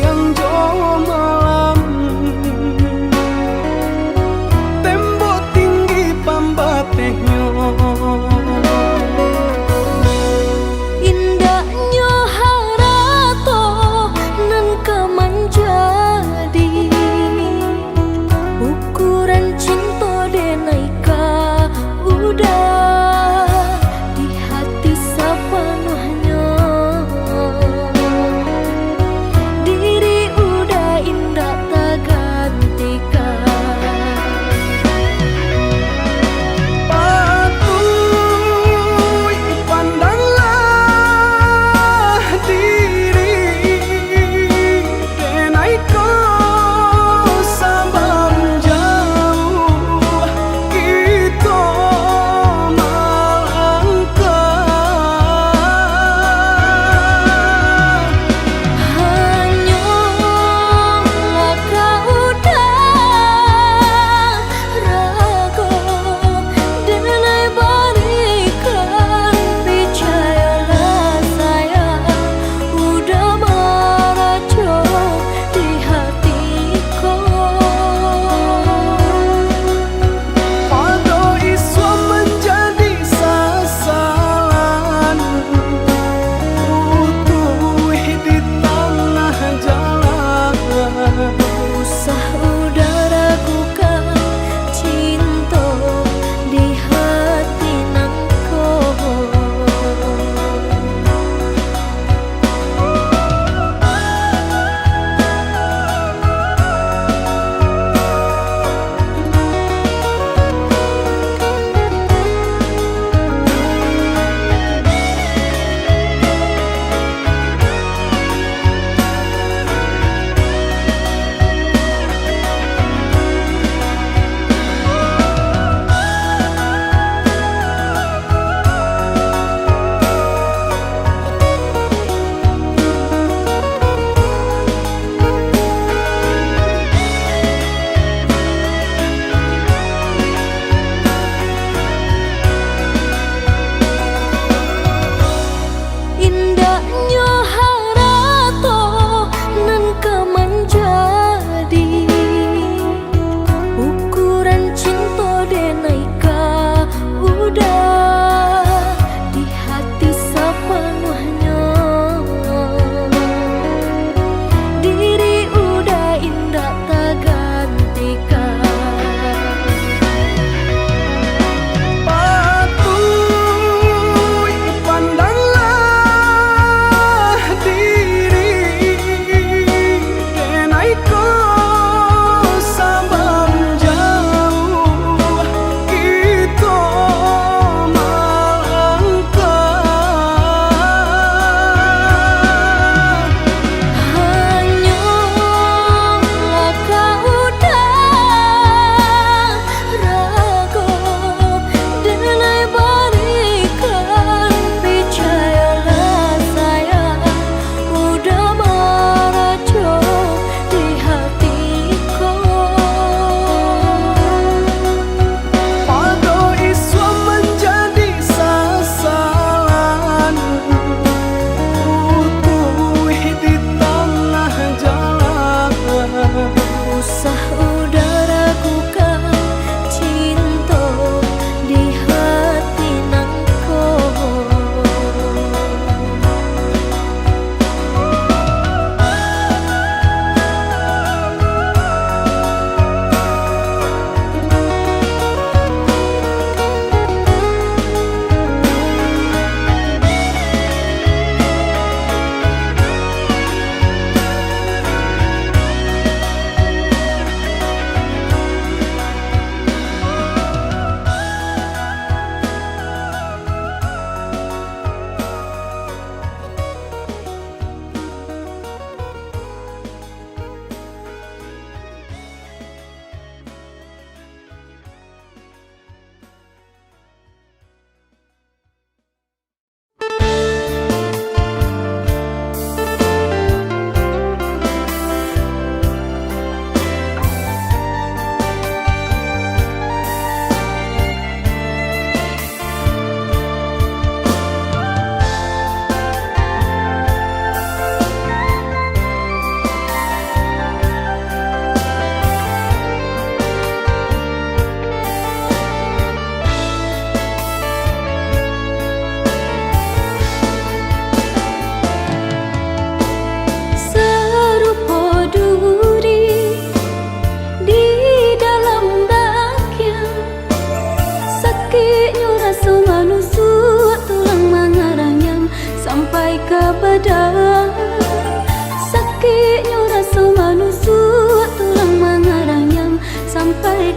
Siang jo malam, tembok tinggi pambatehnyo. Indaknyo harato nan ka manjadi ukuran cinto denai ka udah di hati sapanuahnyo. Diri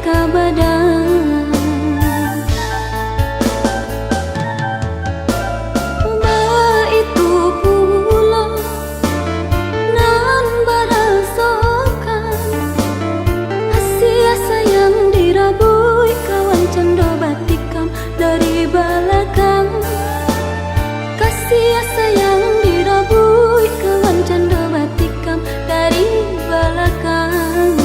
ka badan. Baitu pulo nan barasokan, kasih sayang dirabuik kawan cando batikam dari balakang. Kasih sayang dirabuik kawan cando batikam dari balakang.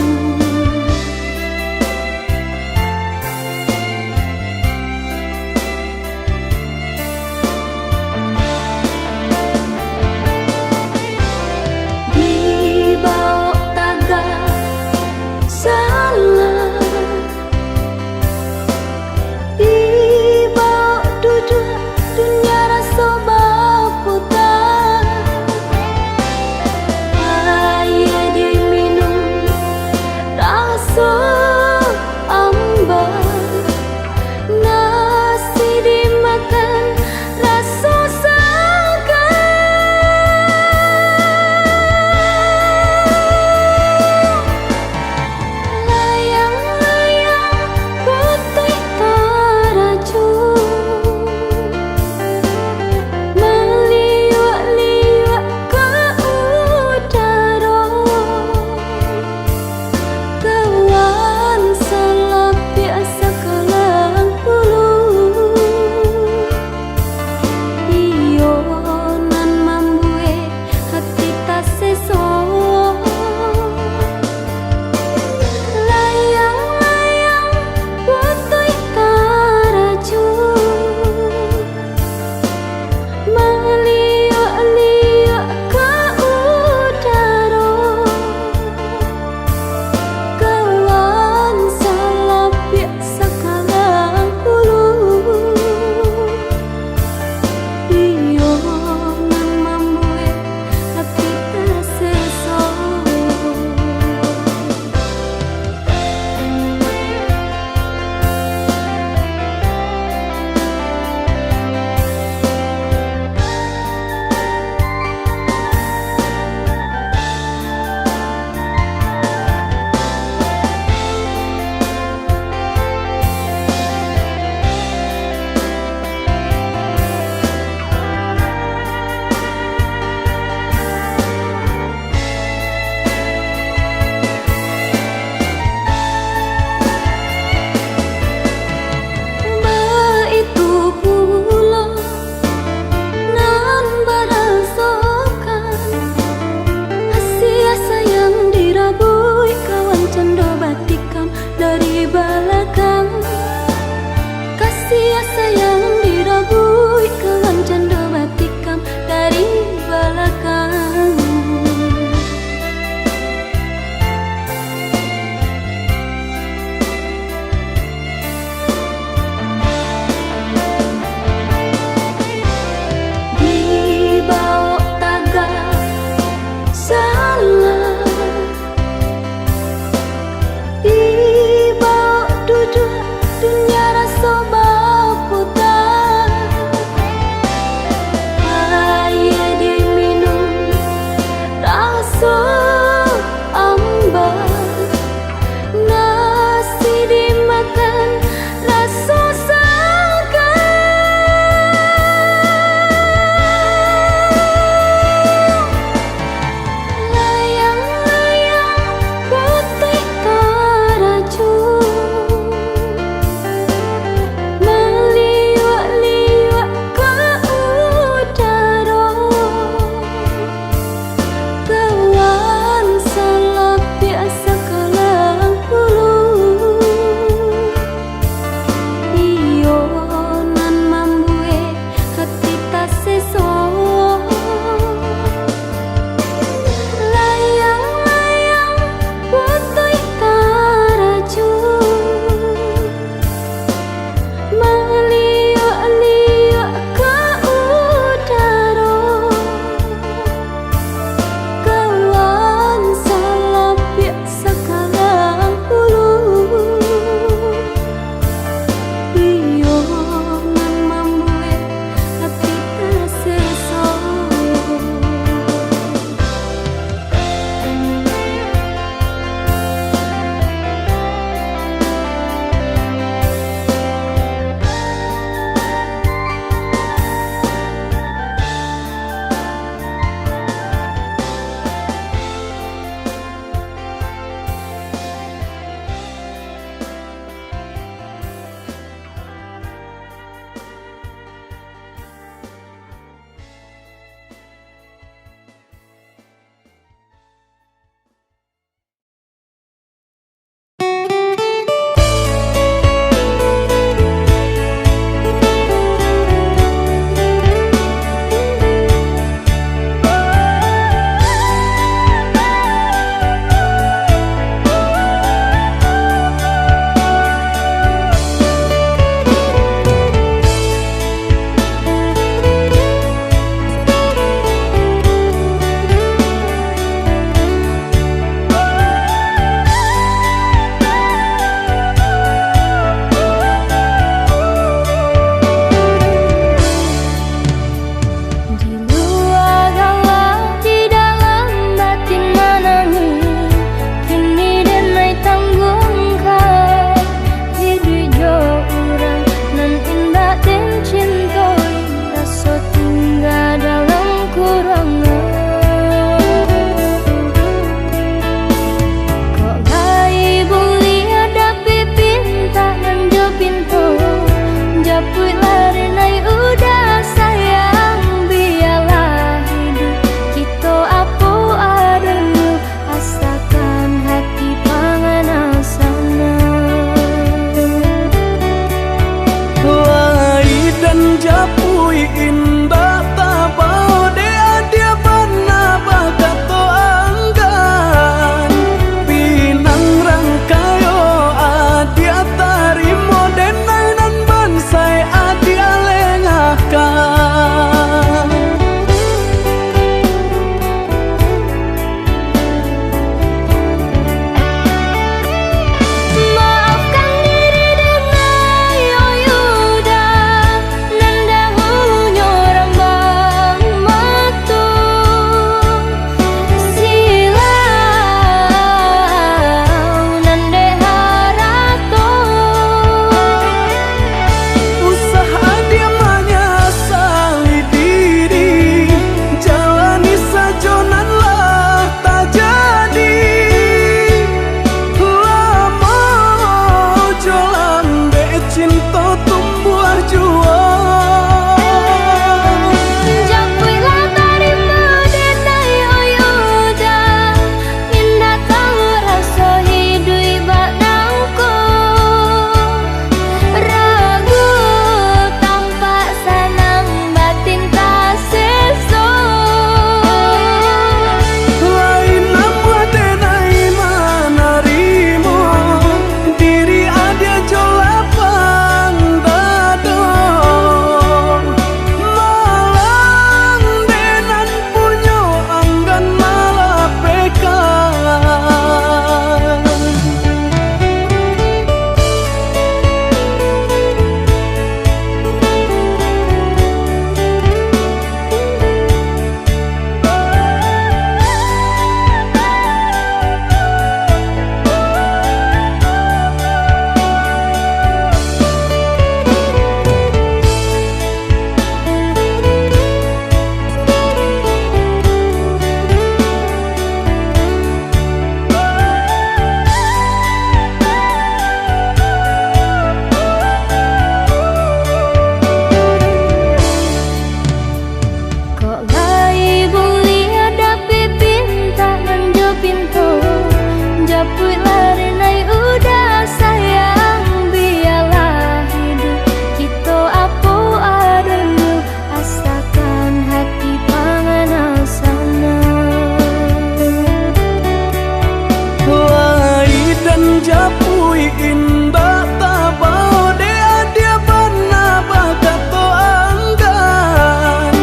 Japuik indak tabao dek adiak bana bakato anggan.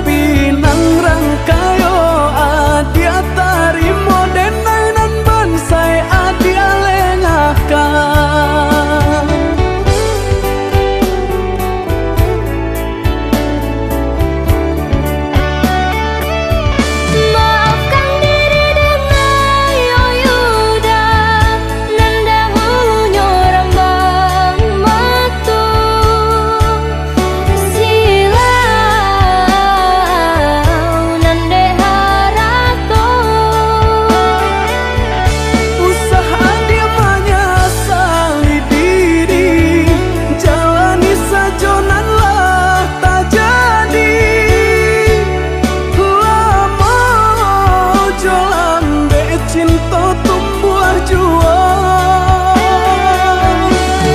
Pinang rangkayo adiak tarimo, denai nan bansaik adiak lengahkan. Maafkan diri denai, oh Yuda, nan dahulunyo rambang mato. Silau nan dek harato. Usah adiak manyasali diri, jalani sajo nan lah tajadi. Lamo jo lambek cinto tumbuah juo.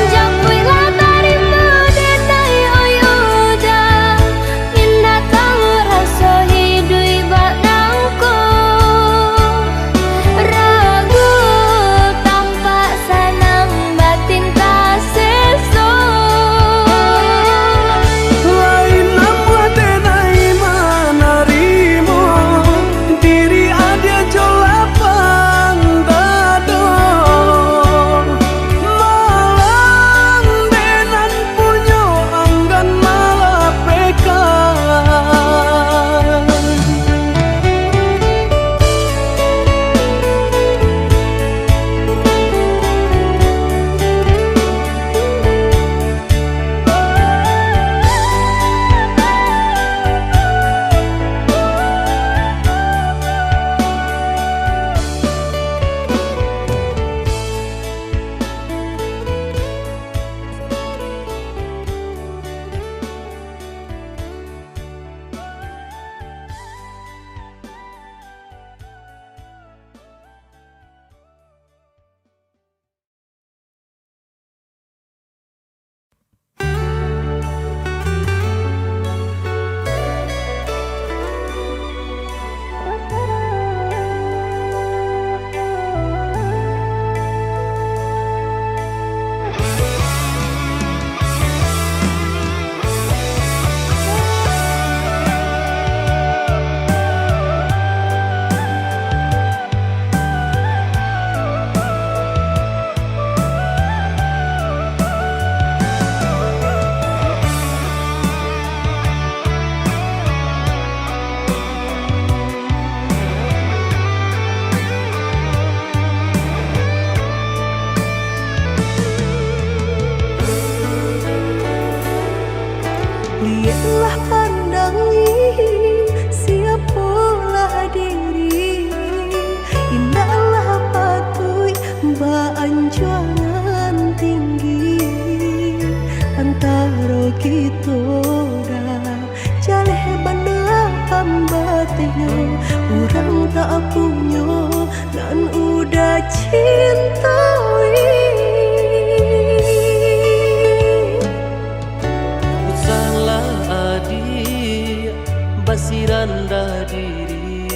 Japuiklah tarimo denai, oh Yuda, indak tahu raso hiduik bak nangko. Ragu tampak sanang, batin taseso. Lain namuah denai manarimo, diri adiak jo lapang dado. Malang dek nan punyo anggan malapehkan. Lieklah, pandangi, siapolah diri. Indaklah patuik ba-anjuangan tinggi. Antaro kito dah jaleh bana pambatinyo, urang tak punyo nan udah cintoi. Usahlah adiak basirandah diri,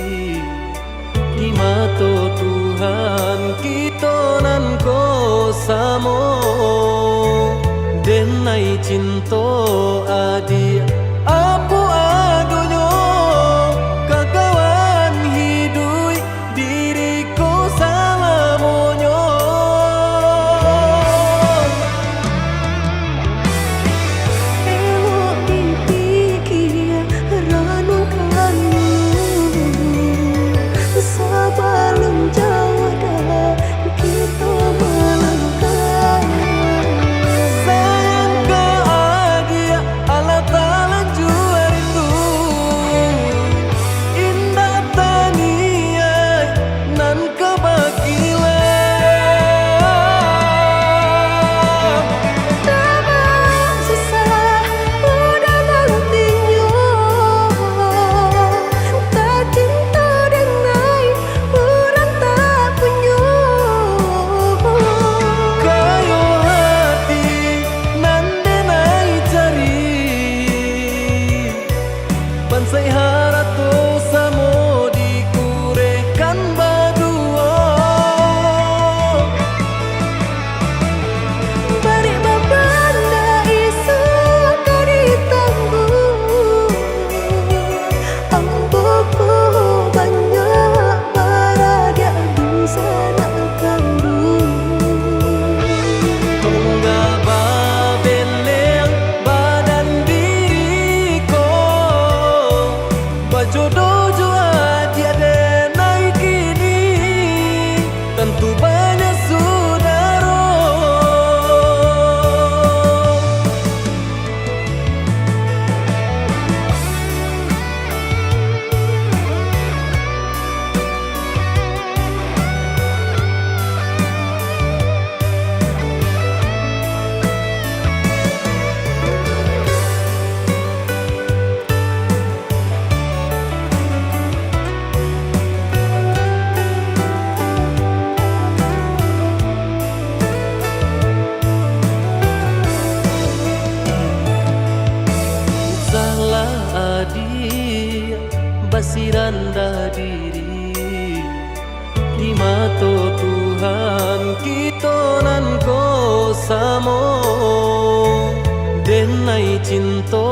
di mato Tuhan kito nan ko samo. Denai cinto adiak, apo adonyo, kakawan hiduik diri ko salamonyo. Elok dipikia, ranuangkan dulu, sabalun jauah dah kito malangkah. Sayang ka adiak, alah cinto